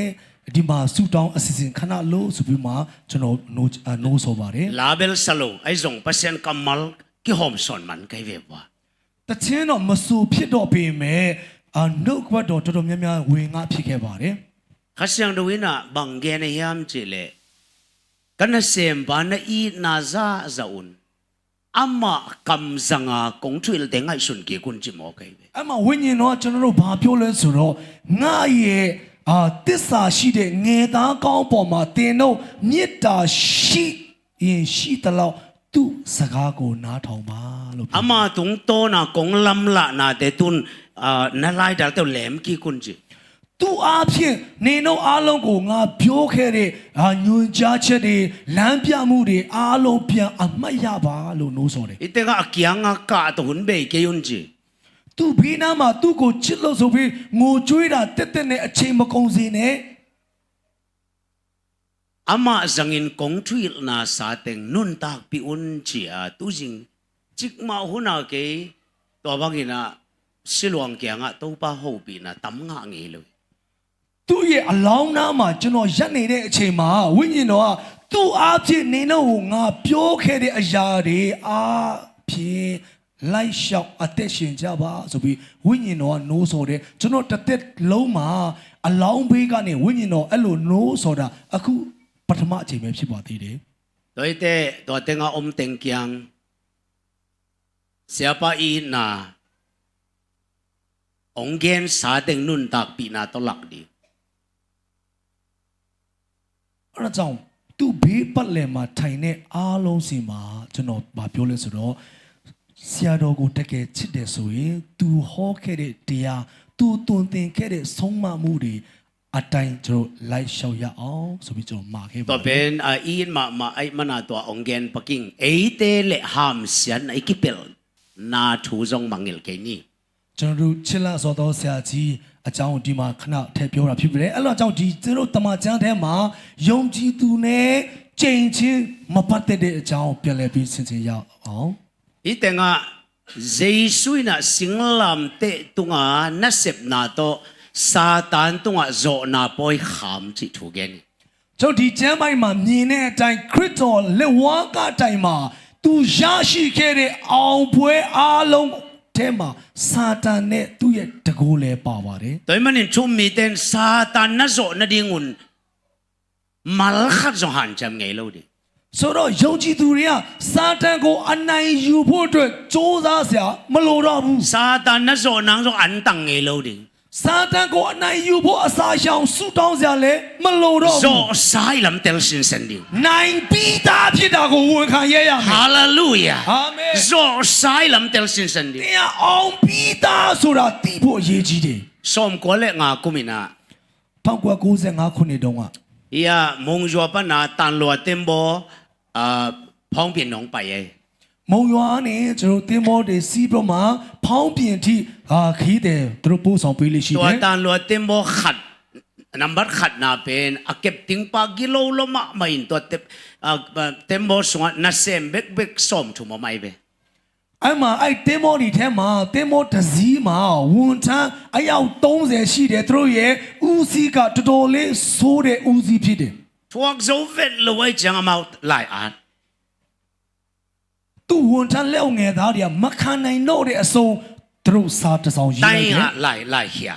ဒီမှာဆူတောင်းအစီအစဉ်ခဏလို့ဆိုပြီးမှကျွန်တော်နှိုးအာနှိုးဆော်ပါတယ်။ Label salo ai zong Pasian kammal kihawm sawn man kai ve bua. တခြင်းတော့မဆိုဖြစ်တော့ပေမဲ့အာနှုတ်ကပတ်တော်တော်တော်များများဝင်ငါဖြစ်ခဲ့ပါတယ်။ Kha Siangtho inah bang gen a hiam cih leh ka nasempa na itna zahzah un amah kam zanga kong thuhilhte ngaihsun kik un ci maw kai ve. အဲ့မှာဝိညာဉ်တော်ကကျွန်တော်တို့ဘာပြောလဲဆိုတော့ငါရဲ့အာသစ္စာရှိတဲ့ငယ်သားကောင်းပေါ်မှာသင်တို့မေတ္တာရှိရင်ရှိသလောက်သူ့စကားကိုနားထောင်ပါလို့ပြောတယ်။ Ama tungtawna kong lamlahnate tun na laidal teu lem kik un ci. သူ့အားဖြင့်နင်တို့အားလုံးကိုငါပြောခဲ့တဲ့အာညွှန်ကြားချက်တွေလမ်းပြမှုတွေအားလုံးပြန်အမှတ်ရပါလို့နှိုးဆော်တယ်။ Ite nga a kianga kah tawh hun bei kei un ci. သူ့ဘေးနားမှာသူ့ကိုချစ်လို့ဆိုပြီးငိုကြွေးတာတက်တက်နဲ့အချိန်မကုန်စေနဲ့။ Amah zangin kong thuhilhna sa teng nuntakpih un ci-a tuzing cikmah huna kei tua banginah siluang kiangah Topa hopihna tam ngah ngei lo hi. သူ့ရဲ့အလောင်းနားမှာကျွန်တော်ရပ်နေတဲ့အချိန်မှာဝိညာဉ်တော်ကသူ့အားဖြင့်နင်တို့ကိုငါပြောခဲ့တဲ့အရာတွေအားဖြင့် လိုက်လျှောက်အသက်ရှင်ကြပါဆိုပြီးဝိညာဉ်တော်ကနှိုးဆော်တယ်ကျွန်တော်တစ်သက်လုံးမှာအလောင်းဘေးကနေဝိညာဉ်တော်အဲ့လိုနှိုးဆော်တာအခုပထမအကြိမ်ပဲဖြစ်ပါသေးတယ် Tua hi teh, tua tengah om teng kiang siapa itna hong gensa teng nuntakpihna tawh lak ding. အဲ့ဒါကြောင့်သူ့ဘေးပတ်လည်မှာထိုင်တဲ့အားလုံးစီမှာကျွန်တော်ဗာပြောလဲဆိုတော့ဆရာတော်ကိုတကယ်ချစ်တယ်ဆိုရင်သူဟောခဲ့တဲ့တရားသူသွန်သင်ခဲ့တဲ့ဆုံးမမှုတွေအတိုင်းကျွန်တော်လိုက်လျှောက်ရအောင်ဆိုပြီးကျွန်တော်မှာခဲ့ပါတယ်။ Tua pen a it mahmah aih mana tua hong gen paking eite le hamsiatna i kipelhna thu zong mangngilh kei ni. ကျွန်တော်တို့ချစ်လတ်စွာသောဆရာကြီးအကြောင်းဒီမှာခဏထည့်ပြောတာဖြစ်ပါတယ်အဲ့တော့ကြောင့်ဒီကျွန်တော်တမန်ကျမ်းထဲမှာယုံကြည်သူနဲ့ကြင်ချင်းမပတ်သက်တဲ့အကြောင်းပြန်လည်ပြီးဆင်ခြင်ရအောင် Hi tengah Jesu in ah singlamteh tungah nasepna tawh Satan tungah zawhna pawi kham cih thu gen hi. ကျွန်တော်ဒီကျမ်းပိုင်းမှာမြင်တဲ့အတိုင်းခရစ်တော်လက်ဝါးကတိုင်မှာသူရရှိခဲ့တဲ့အောင်ပွဲအားလုံးထဲမှာစာတန်နဲ့သူ့ရဲ့တကူလည်းပါပါတယ် Tua ahih manin thu-um mite in Satan na zawh nadingun mal khat zong hanciam ngei lo ding. ဆိုတော့ယုံကြည်သူတွေကစာတန်ကိုအနိုင်ယူဖို့အတွက်စူးစမ်းစရာမလိုတော့ဘူး Satan na zawh nang zong antang ngei lo ding. စာတန်ကိုအနိုင်ယူဖို့အစာရှောင်ဆူတောင်းစရာလည်းမလိုတော့ဘူး Zawhsa i lam tel sinsen ding. နိုင်ပြီးသားဖြစ်တာကိုဝန်ခံရရမယ် Hallelujah. Amen. Zawhsa i lam tel sinsen ding. သင်ကအောင်ပြီးသားဆိုတာသိဖို့အရေးကြီးတယ် Sawmkua le nga kum in ah 1995ခုနှစ်တုန်းက Ia Mongzua pana Tanlua tembaw ah, Phawngpin hong pai ei. မုံရွာကနေကျွန်တော်တင်မောတွေစီးပြီးမှဖောင်းပြင်ထိအာခီးတယ်သူတို့ပို့ဆောင်ပေးလို့ရှိတယ် Tua Tanlua tembaw khat number khatna pen a kepting pa gilo lo mahmah in tua tembaw sungah nasem bekbek sawmthum om ai ve. အဲ့မှာအဲ့တင်မောတွေထဲမှာတင်မောတစ်စီးမှာဝန်ထမ်းအယောက်30ရှိတယ်သူတို့ရဲ့ဦးစီးကတော်တော်လေးဆိုးတဲ့ဦးစီးဖြစ်တယ် Thuak zo vet lo ai ciang amau lai at. သူ့ဝန်ထမ်းလက်အောက်ငယ်သားတွေကမခံနိုင်တော့တဲ့အဆုံးသူတို့စာတစ်စောင်ရေးလိုက်တယ် Taing ah lai lai hia.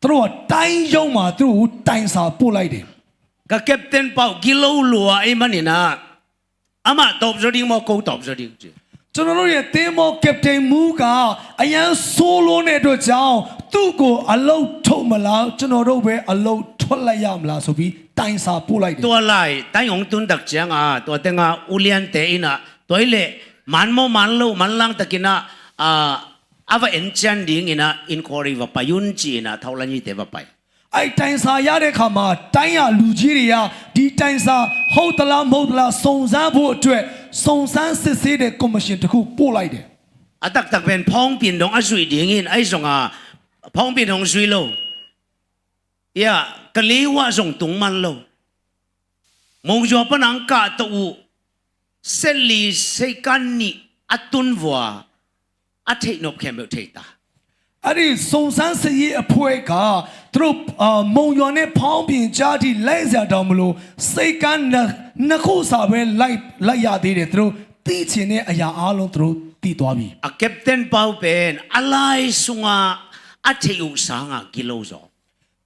သူတို့ကတိုင်းရုံးမှာသူတို့တိုင်စာပို့လိုက်တယ် Ka captain pau gilo lua ei manin ah amah tawp zaw ding maw ko tawp zaw ding ci. ကျွန်တော်တို့ရဲ့သင်္ဘောကပတိန်မူးကအရမ်းဆိုးလွန်းတဲ့အတွက်ကြောင့်သူ့ကိုအလုပ်ထုတ်မလားကျွန်တော်တို့ပဲအလုပ်ထွက်လိုက်ရမလားဆိုပြီးတိုင်စာပို့လိုက်တယ် Tua lai taing hong tun tak ciang ah tua tengah uliante in ah tua hi leh man maw man lo man lang takin ah a va en cian dingin ah inquiry va pai un ci-in ah thaulanyite va pai. အဲ့တိုင်စာရတဲ့အခါမှာတိုင်းရလူကြီးတွေကဒီတိုင်စာဟုတ်သလားမဟုတ်သလားစုံစမ်းဖို့အတွက်စုံစမ်းစစ်ဆေးတဲ့ကော်မရှင်တစ်ခုပို့လိုက်တယ် A taktak pen Phawngpin dong a zuih dingin ahi zongah Phawngpin hong zui lo. Ia ka leiuah zong tung man lo. Mongzua pan ang kah tawh uh setli seikan nih a tun vua a theihnop khempeuh thei ta. အဲ့ဒီစုံစမ်းစစ်ရေးအဖွဲ့ကသူတို့အာမုံရွာနဲ့ဖောင်းပြင်ကြားထိလိုက်စရာတောင်မလို့စိတ်ကန်းနှစ်နှစ်ခုစာပဲလိုက်လိုက်ရသေးတယ်သူတို့သိချင်တဲ့အရာအားလုံးသူတို့သိသွားပြီ A captain pau pen a lai sungah a theih uh sangah gilo zaw.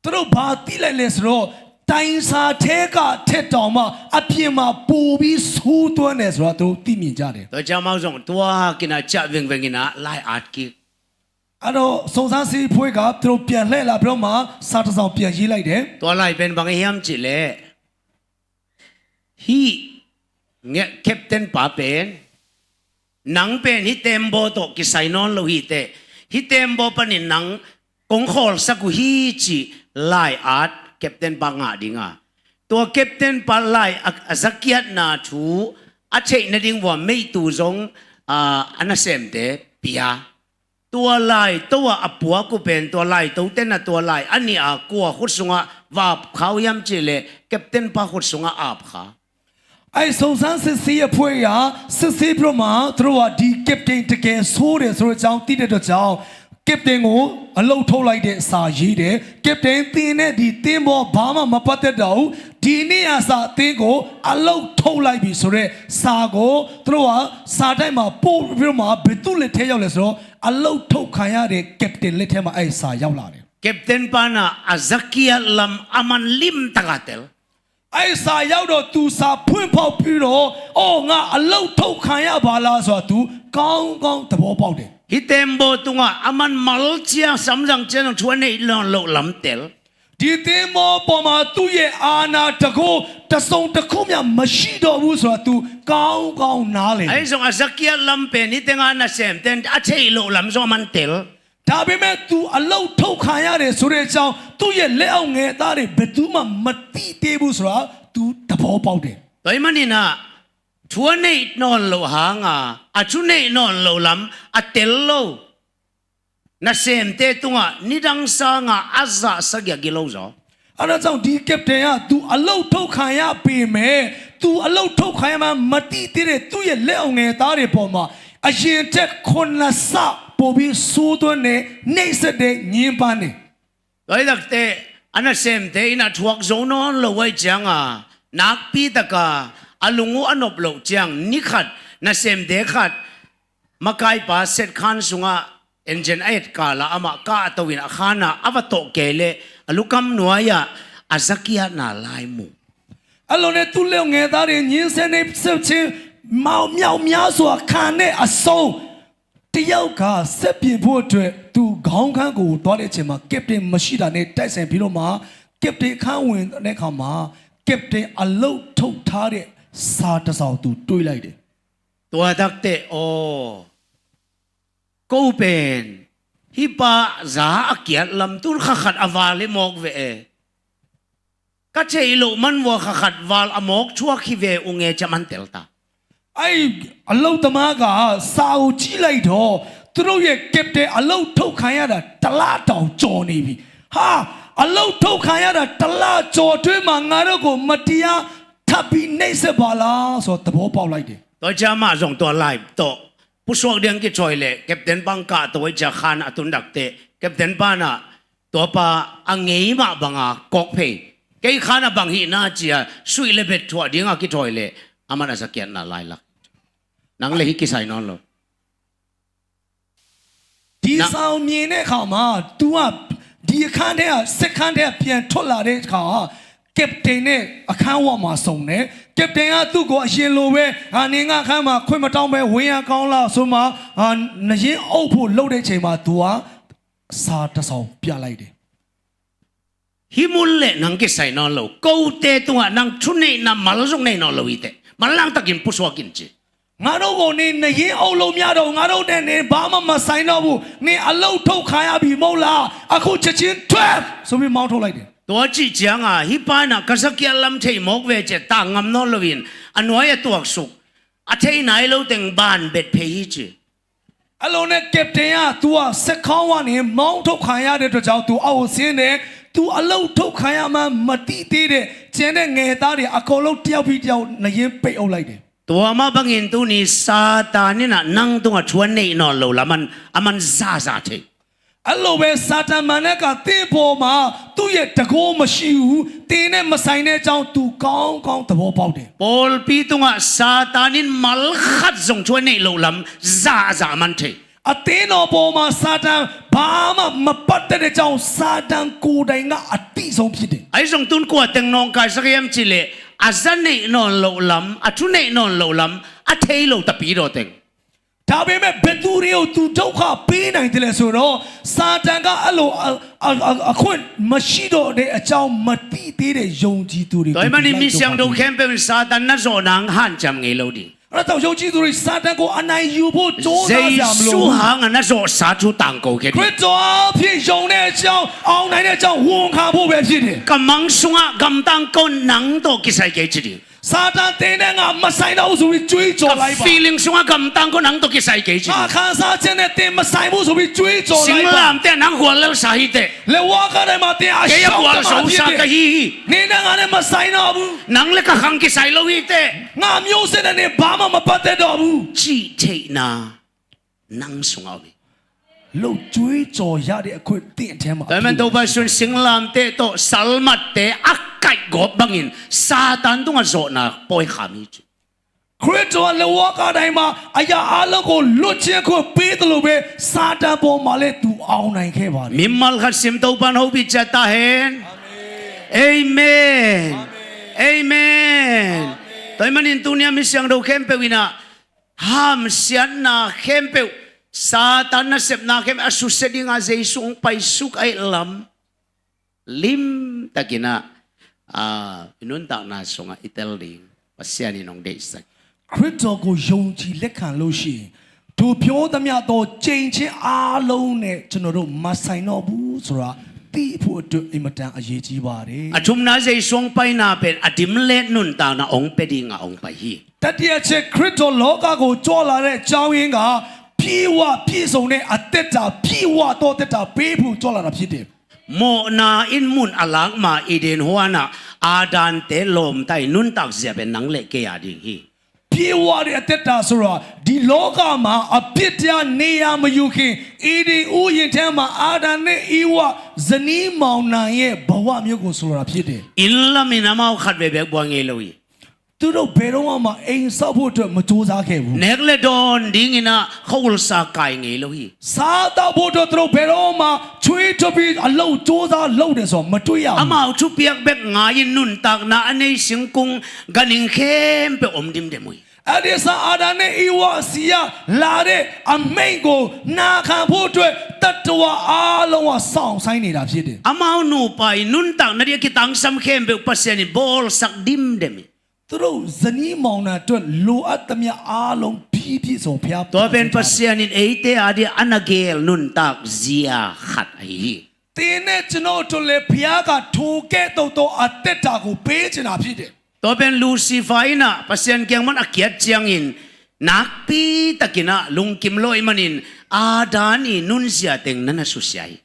သူတို့ဘာသိလိုက်လဲဆိုတော့တိုင်စာထဲကထက်တောင်မှအပြင်မှာပိုပြီးဆိုးသွမ်းတယ်ဆိုတာသူတို့သိမြင်ကြတယ် Tua ciang amau zong tua kinah ciah vengveng inah lai at kik. အဲ့တော့စုံစမ်းစစ်ရေးအဖွဲ့ကသူတို့ပြန်လှည့်လာပြီးတော့မှစာတစ်စောင်ပြန်ရေးလိုက်တယ် Tua lai pen bang hiam cih leh hih nge captain pa pen nang pen hih tembaw tawh kisai nawn lo hi teh hih tembaw panin nang kong khawlsak uh hi cih lai at captain pa ngah dinga tua captain pa lai a zakiatna thu a theih nading vua meihtu zong a nasemte pia. Tua lai to ah a puak uh pen tua lai to ten a tua lai a nih a kua khut sungah va ap kha uh hiam cih leh captain pa khut sungah a ap kha. အဲ့စုံစမ်းစစ်ဆေးအဖွဲ့ကစစ်ဆေးပြီးတော့မှသူတို့ကဒီကပတိန်တကယ်ဆိုးတယ်ဆိုတဲ့အကြောင်းသိတဲ့အတွက်ကြောင့် ကက်ပတိန်ကို အလုပ်ထုတ်လိုက်တဲ့ စာရေးတယ်။ ကက်ပတိန် သင်နဲ့ ဒီသင်္ဘော ဘာမှ မပတ်သက်တော့ဘူး။ ဒီနေ့ကစ သင်ကို အလုပ်ထုတ်လိုက်ပြီ ဆိုတဲ့ စာကို သူတို့က စာတိုက်မှာ ပို့ပြီးတော့မှ ဘယ်သူ့လက်ထဲ ရောက်လဲ ဆိုတော့ အလုပ်ထုတ်ခံရတဲ့ ကက်ပတိန် လက်ထဲမှာ အဲဒီစာ ရောက်လာတယ်။ Captain pa in a, a zakiat lam a man limtak a tel. အဲဒီစာ ရောက်တော့ သူ စာဖွင့်ဖောက်ပြီးတော့ အော် ငါ အလုပ်ထုတ်ခံရပါလား ဆိုတာ သူ ကောင်းကောင်း သဘောပေါက်တယ်။ Hih tembaw tungah a man mal ciang, samzang ciang zong thu a neih nawn loh lam tel. ဒီသင်္ဘောပေါ်မှာ သူ့ရဲ့ အာဏာတန်ခိုး တစ်စုံတစ်ခုမျှ မရှိတော့ဘူး ဆိုတာ သူ ကောင်းကောင်း နားလည်တယ်။ Ahi zong a zakiat lam pen hih tengah nasemte in a theih loh lam zong a man tel. ဒါပေမဲ့ သူ အလုပ်ထုတ်ခံရတယ် ဆိုတဲ့အကြောင်း သူ့ရဲ့ လက်အောက်ငယ်သားတွေ ဘယ်သူမှ မသိသေးဘူးဆိုတာ သူ သဘောပေါက်တယ်။ Tua ahih manin ah, thu a neih nawn loh hanga, a thu neih nawn loh lam a tel lo nasemte tungah nidang sanga a zah sagih a gilo zaw. အဲဒါကြောင့် ဒီ ကက်ပတိန်က သူ အလုပ်ထုတ်ခံရပေမဲ့ သူ အလုပ်ထုတ်ခံရမှန်း မသိသေးတဲ့ သူ့ရဲ့ လက်အောက်ငယ်သားတွေပေါ်မှာ အရင်ထက် ခုနစ်ဆ ပိုပြီး ဆိုးသွမ်းတဲ့ နှိပ်စက်တဲ့ ညှဉ်းပန်းတယ်။ Tua hi takteh, a nasemte in a thuak zo nawn lo ahih cianga, nakpi taka a lung uh a nop loh ciang, ni khat, nasemte khat, makaipa setkhan sungah engine a et kal a, amah kahto in a khan ah a va tawh kei leh, a lukam nuai-ah a zakiatna lai mu. အဲ့လိုနဲ့ သူ့လက်ငယ်သားတွေ ညှဉ်းဆဲနှိပ်စက်ခြင်း မြောက်များစွာ ခံတဲ့အဆုံး တယောက်က စက်ပြင်ဖို့အတွက် သူ ခေါင်းခန်းကို သွားတဲ့အချိန်မှာ ကက်ပတိန် မရှိတာနဲ့ တိုက်ဆိုင်ပြီးတော့မှ ကက်ပတိန် အခန်းဝင်တဲ့အခါမှာ ကက်ပတိန် အလုပ်ထုတ်ထားတဲ့ စာတစ်စောင် သူ တွေ့လိုက်တယ်။ Tua takteh, aw, ko pen hih pa za a kiat lam tun kha khat a val hi mawk ve e. Ka theih loh man vua kha khat val a mawk thuak hi ve ung e, ci a man tel ta. အဲ့အလုပ်သမားက စာကို ကြည့်လိုက်တော့ သူတို့ရဲ့ ကက်ပတိန် အလုပ်ထုတ်ခံရတာ တစ်လတောင် ကျော်နေပြီ။ ဟာ အလုပ်ထုတ်ခံရတာ တစ်လကျော်အတွင်းမှာ ငါတို့ကို မတရား ထပ်ပြီး နှိပ်စက်ပါလားဆိုတော့ သဘောပေါက်လိုက်တယ်။ Tua ciang amah zong tua lai tawh pusuak ding kithawi leh, captain bang kahto ahih ciang khan a tun takteh, captain pa in ah, tua pa a ngei mah banga kawk phei, kei khan a bang hihna ci a suih le bet thuah dinga kithawi leh, aman a zakiatna lailak. Nang le hih kisai nawn lo. ဒီစာကို မြင်တဲ့အခါမှာ သူက ဒီအခန်းထဲက စက်ခန်းထဲက ပြန်ထွက်လာတဲ့အခါ ကက်ပတိန်နဲ့ အခန်းဝမှာ ဆုံတယ်။ ကက်ပတိန်က သူ့ကို အရင်လိုပဲ အာ နင် ငါ့အခန်းမှာ ခွင့်မတောင်းဘဲ ဝင်ရကောင်းလားဆိုမှ အာ နယင်းအုပ်ဖို့ လုပ်တဲ့အချိန်မှာ သူက စာတစ်စောင် ပြလိုက်တယ်။ Hih mun le nang kisai nawn lo, kote tungah nang thuneihna mal zong nei nawn lo hi teh, manlang takin pusuak in ci. ငါတို့ကို နင် နယင်းအုပ်လို့ မရတော့ဘူး။ ငါတို့နဲ့ နင် ဘာမှ မဆိုင်တော့ဘူး။ နင် အလုပ်ထုတ်ခံရပြီ မဟုတ်လား။ အခု ချက်ချင်း ထွက်ဆိုပြီး မောင်းထုတ်လိုက်တယ်။ Tua cih cianga hih pa in ah, ka zakiat lam thei mawk ve, ci a, tang ngam nawn loin a nuai a tuaksuk, a thei nai lo teng ban bet phei hi ci. အဲ့လိုနဲ့ ကက်ပတိန်က သူက စက်ခေါင်းကနေ မောင်းထုတ်ခံရတဲ့အတွက်ကြောင့် သူ အောက်ကို ဆင်းတယ်။ သူ အလုပ်ထုတ်ခံရမှန်း မသိသေးတဲ့ ကျန်တဲ့ ငယ်သားတွေ အကုန်လုံး တစ်ယောက်ပြီးတစ်ယောက် နယင်းပိတ်အုပ်လိုက်တယ်။ Tua mah bangin tuni Satan in ah nang tungah thu a neih nawn lo lam a man, a man zahzah thei. အဲ့လိုပဲ စာတန် မန်နက်က သင့်ပေါ်မှာ သူ့ရဲ့ တန်ခိုး မရှိဘူး။ သင်နဲ့ မဆိုင်တဲ့အကြောင်း သူ ကောင်းကောင်း သဘောပေါက်တယ်။ Pawlpi tungah Satan in mal khat zong thu a neih loh lam zahzah a man thei. အသင်းတော်ပေါ်မှာ စာတန် ဘာမှ မပတ်သက်တဲ့အကြောင်း စာတန် ကိုယ်တိုင်က အသိဆုံး ဖြစ်တယ်။ Ahi zong tun kua teng nawngkaisak hiam cih leh, a za neih nawn loh lam, a thu neih nawn loh lam a thei lo, tapidaw teng. ဒါပေမဲ့ ဘယ်သူတွေကို သူ ဒုက္ခပေးနိုင်သလဲဆိုတော့ စာတန်က အဲ့လို အ အ အ အခွင့် မရှိတော့တဲ့အကြောင်း မသိသေးတဲ့ ယုံကြည်သူတွေကို Tua ahih manin, mi siangtho khempeuh in Satan na zawh nang hanciam ngei lo ding. အဲ့ဒါကြောင့် ယုံကြည်သူတွေ စာတန်ကို အနိုင်ယူဖို့ ကြိုးစားစရာမလိုဘူး။ Jesu hanga na zawhsa thu tangko kei ding. ခရစ်တော်အားဖြင့် ယုံတဲ့အကြောင်း အောင်နိုင်တဲ့အကြောင်း ဝန်ခံဖို့ပဲဖြစ်တယ်။ Ka mang sungah gamtang ko, nang tawh kisai kei ci ding. စာတန် သင်နဲ့ငါ မဆိုင်တော့ဘူးဆိုပြီး ကြွေးကြော်လိုက်ပါ။ Ka feeling sungah gamtang ko, nang tawh kisai kei ci. ငါခံစားချက်နဲ့ သင်မဆိုင်ဘူးဆိုပြီး ကြွေးကြော်လိုက်ပါ။ Singlamteh ah nang hual lelsa hi teh. လက်ဝါးကပ်ထဲမှာ သင် အရှုံးသမားဖြစ်တယ်။ Kei a hual zosa ka hi hi. နင်နဲ့ငါနဲ့ မဆိုင်တော့ဘူး။ Nang le ka khang kisai lo hi teh. ငါမျိုးဆက်နဲ့ နင် ဘာမှ မပတ်သက်တော့ဘူး။ Cih theihna nang sungah om hi. လုပ်ကြွေးကြော်ရတဲ့အခွင့်သင့်အထဲမှာ အပြည့်အဝရှိပါတယ်။ ဒါပေမဲ့ Topa Jesu'n singlamteh tawh salmatte a kaihgawp bangin Satan tungah zawhna pawikham hi ci. ခရစ်တော်က လက်ဝါးကပ်တိုင်းမှာ အရာအားလုံးကို လွတ်ခြင်းခွင့်ပေးသလိုပဲ စာတန်ပေါ်မှာလည်း သူအောင်နိုင်ခဲ့ပါတယ်။ Mimal khat sim, Topa'n hopih ciat ta hen. Amen. Amen. Tua ahih manin tuni-a mi siangtho khempeuh in ah hamsiatna khempeuh, Satan nasepna khempeuh a susia dingah Jesu hong paisuk ahih lam limtakin ah, aa, i nuntakna sungah i tel ding Pasian in hong deihsak. ခရစ်တော်ကို ယုံကြည်လက်ခံလို့ရှိရင် သူပြောသမျှသော ကြိမ်ချင်းအားလုံးနဲ့ ကျွန်တော်တို့ မဆိုင်တော့ဘူးဆိုတာ သိဖို့အတွက် အင်မတန် အရေးကြီးပါတယ်။ A thumna, Jesu hong paina pen a dim le nuntakna hong pia dingah hong pai hi. တတိယအချက် ခရစ်တော် လောကကို ကြွလာတဲ့အကြောင်းရင်းက ပြည့်ဝပြည့်စုံတဲ့ အသက်တာ၊ ပြည့်ဝသော အသက်တာ ပေးဖို့ ကြွလာတာ ဖြစ်တယ်။ Mawhna in mun a lak ma Eden huan ah Adam-te lawmta-in nuntak zia pen nang le kei a ding hi. ပြည့်ဝတဲ့ အသက်တာဆိုတာ ဒီလောကမှာ အပြစ်တရား နေရာမယူခင် ဧဒင်ဥယျာဉ်ထဲမှာ အာဒံနဲ့ ဧဝ ဇနီးမောင်နှံရဲ့ ဘဝမျိုးကို ဆိုလိုတာ ဖြစ်တယ်။ Inn lamin amau khatvei beek bua ngei lo hi. သူတို့ ဘယ်တော့မှ အိမ်ဆောက်ဖို့အတွက် မကြိုးစားခဲ့ဘူး။ Nek le dawn dingin ah khuahulsa kai ngei lo hi. စားသောက်ဖို့အတွက် သူတို့ ဘယ်တော့မှ ချွေးထုတ်ပြီး အလုပ်ကြိုးစား လုပ်တယ်ဆိုတာ မတွေ့ရဘူး။ Amau thupiak bek ngai-in nuntakna a nei singkung ganhing khempeuh om dimdem uh hi. အဲဒီအစား အာဒံနဲ့ ဧဝဆီက လာတဲ့ အမိန့်ကို နာခံဖို့အတွက် သတ္တဝါအားလုံးက စောင့်ဆိုင်းနေတာ ဖြစ်တယ်။ Amau nupa-in nuntakna dingah kitangsam khempeuh Pasian in bawlsak dimdem hi. သူတို့ ဇနီးမောင်နှံအတွက် လိုအပ်သမျှအားလုံး ပြည့်ပြည့်စုံ ဘုရား Tua pen Pasian in eite a dingah a na geel nuntak zia khat ahi hi. သင်နဲ့ ကျွန်တော်အတွက်လည်း ဘုရားက ထိုကဲ့သို့သော အသက်တာကို ပေးချင်တာ ဖြစ်တယ်။ Tua pen Lucifer in ah Pasian kiang pan a kiat ciangin nakpi takin ah lungkim lo ahih manin Adam i nunzia teng na na susia hi.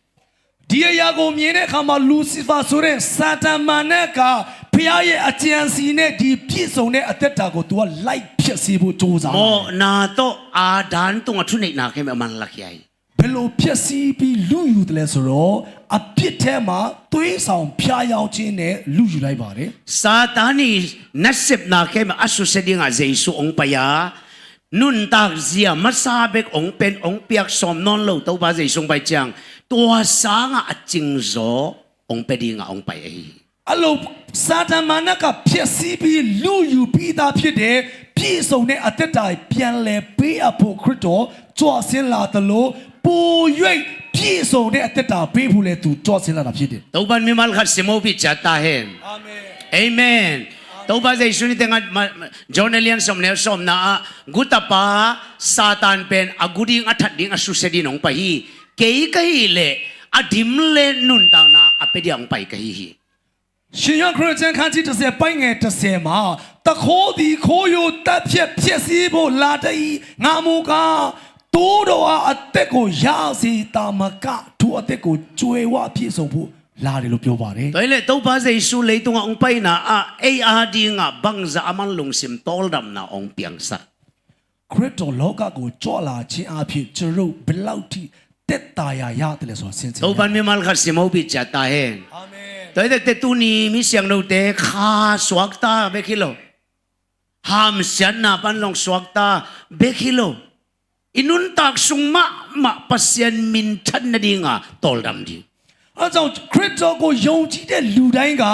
ဒီအရာကို မြင်တဲ့အခါမှာ လူစီဖာဆိုတဲ့ စာတန်မန်နက ဘုရားရဲ့ အကြံအစည်နဲ့ ဒီပြည့်စုံတဲ့ အသက်တာကို သူက လိုက်ဖျက်ဆီးဖို့ ကြိုးစားလာတယ်။ Mawhna tawh Adam tungah thuneihna khempeuh a manlak hi. ဘယ်လို ဖျက်ဆီးပြီး လုယူသလဲဆိုတော့ အပြစ်ထဲမှာ သွေးဆောင် ဖြားယောင်းခြင်းနဲ့ လုယူလိုက်ပါတယ်။ Satan i nasepna khempeuh a susia dingah Jesu hong pai a, nuntak zia masa bek hong pen, hong piak sawm nawn lo Topa Jesu hong pai ciang, tua sangah a cingzaw hong pia dingah hong pai ahi hi. အဲ့လို စာတန်မန်နက ဖျက်ဆီးပြီး လုယူပြီးသား ဖြစ်တယ်။ ပြည့်စုံတဲ့ အသက်တာ ပြန်လည်ပေးအပ်ဖို့ ခရစ်တော် ကြွဆင်းလာသလို ပို၍ ပြည့်စုံတဲ့ အသက်တာ ပေးဖို့လည်း သူ ကြွဆင်းလာတာ ဖြစ်တယ်။ Topa'n mimal khat sim hopih ciat ta hen. Amen. Amen. Topa Jesu in tengah ma-, ma-, John a lian sawmnih le sawmna ah, gutapa Satan pen a gu ding, a that ding, a susia dingin hong pai hi. Kei ka hih leh a dim le nuntakna a pia dingah hong pai ka hi hi. ရှင်ယောဟန်ခရစ်ဝင်ကျမ်း ခန်းကြီးတစ်ဆယ် ပိုင်းငယ်တစ်ဆယ်မှာ သူခိုးသည် ခိုးယူ၊ သတ်ဖြတ်၊ ဖျက်ဆီးဖို့ လာတတ်၏။ ငါမူကား သိုးတော်အား အသက်ကို ရစေ၊ သာမက ထိုအသက်ကို ကြွယ်ဝပြည့်စုံဖို့ လာတယ်လို့ ပြောပါတယ်။ Tua ahih leh Topa Jesu leitungah hong paina ah ei a dingah bangzah a man lungsim tawldamna hong piangsak. ခရစ်တော် လောကကို ကြွလာခြင်းအားဖြင့် ကျွန်တော်တို့ ဘယ်လောက်ထိ သက်သာရာ ရသလဲဆိုတာ ဆင်ခြင်ရအောင်။ Topa'n mimal khat sim hopih ciat ta hen. Amen. Tua hi tektek tuni mi siangthote kha suakta bek hi lo, hamsiatna pan zong suakta bek hi lo, i nuntak sung mahmah Pasian minthan nadinga tawldam ding. အဲဒါကြောင့် ခရစ်တော်ကို ယုံကြည်တဲ့ လူတိုင်းက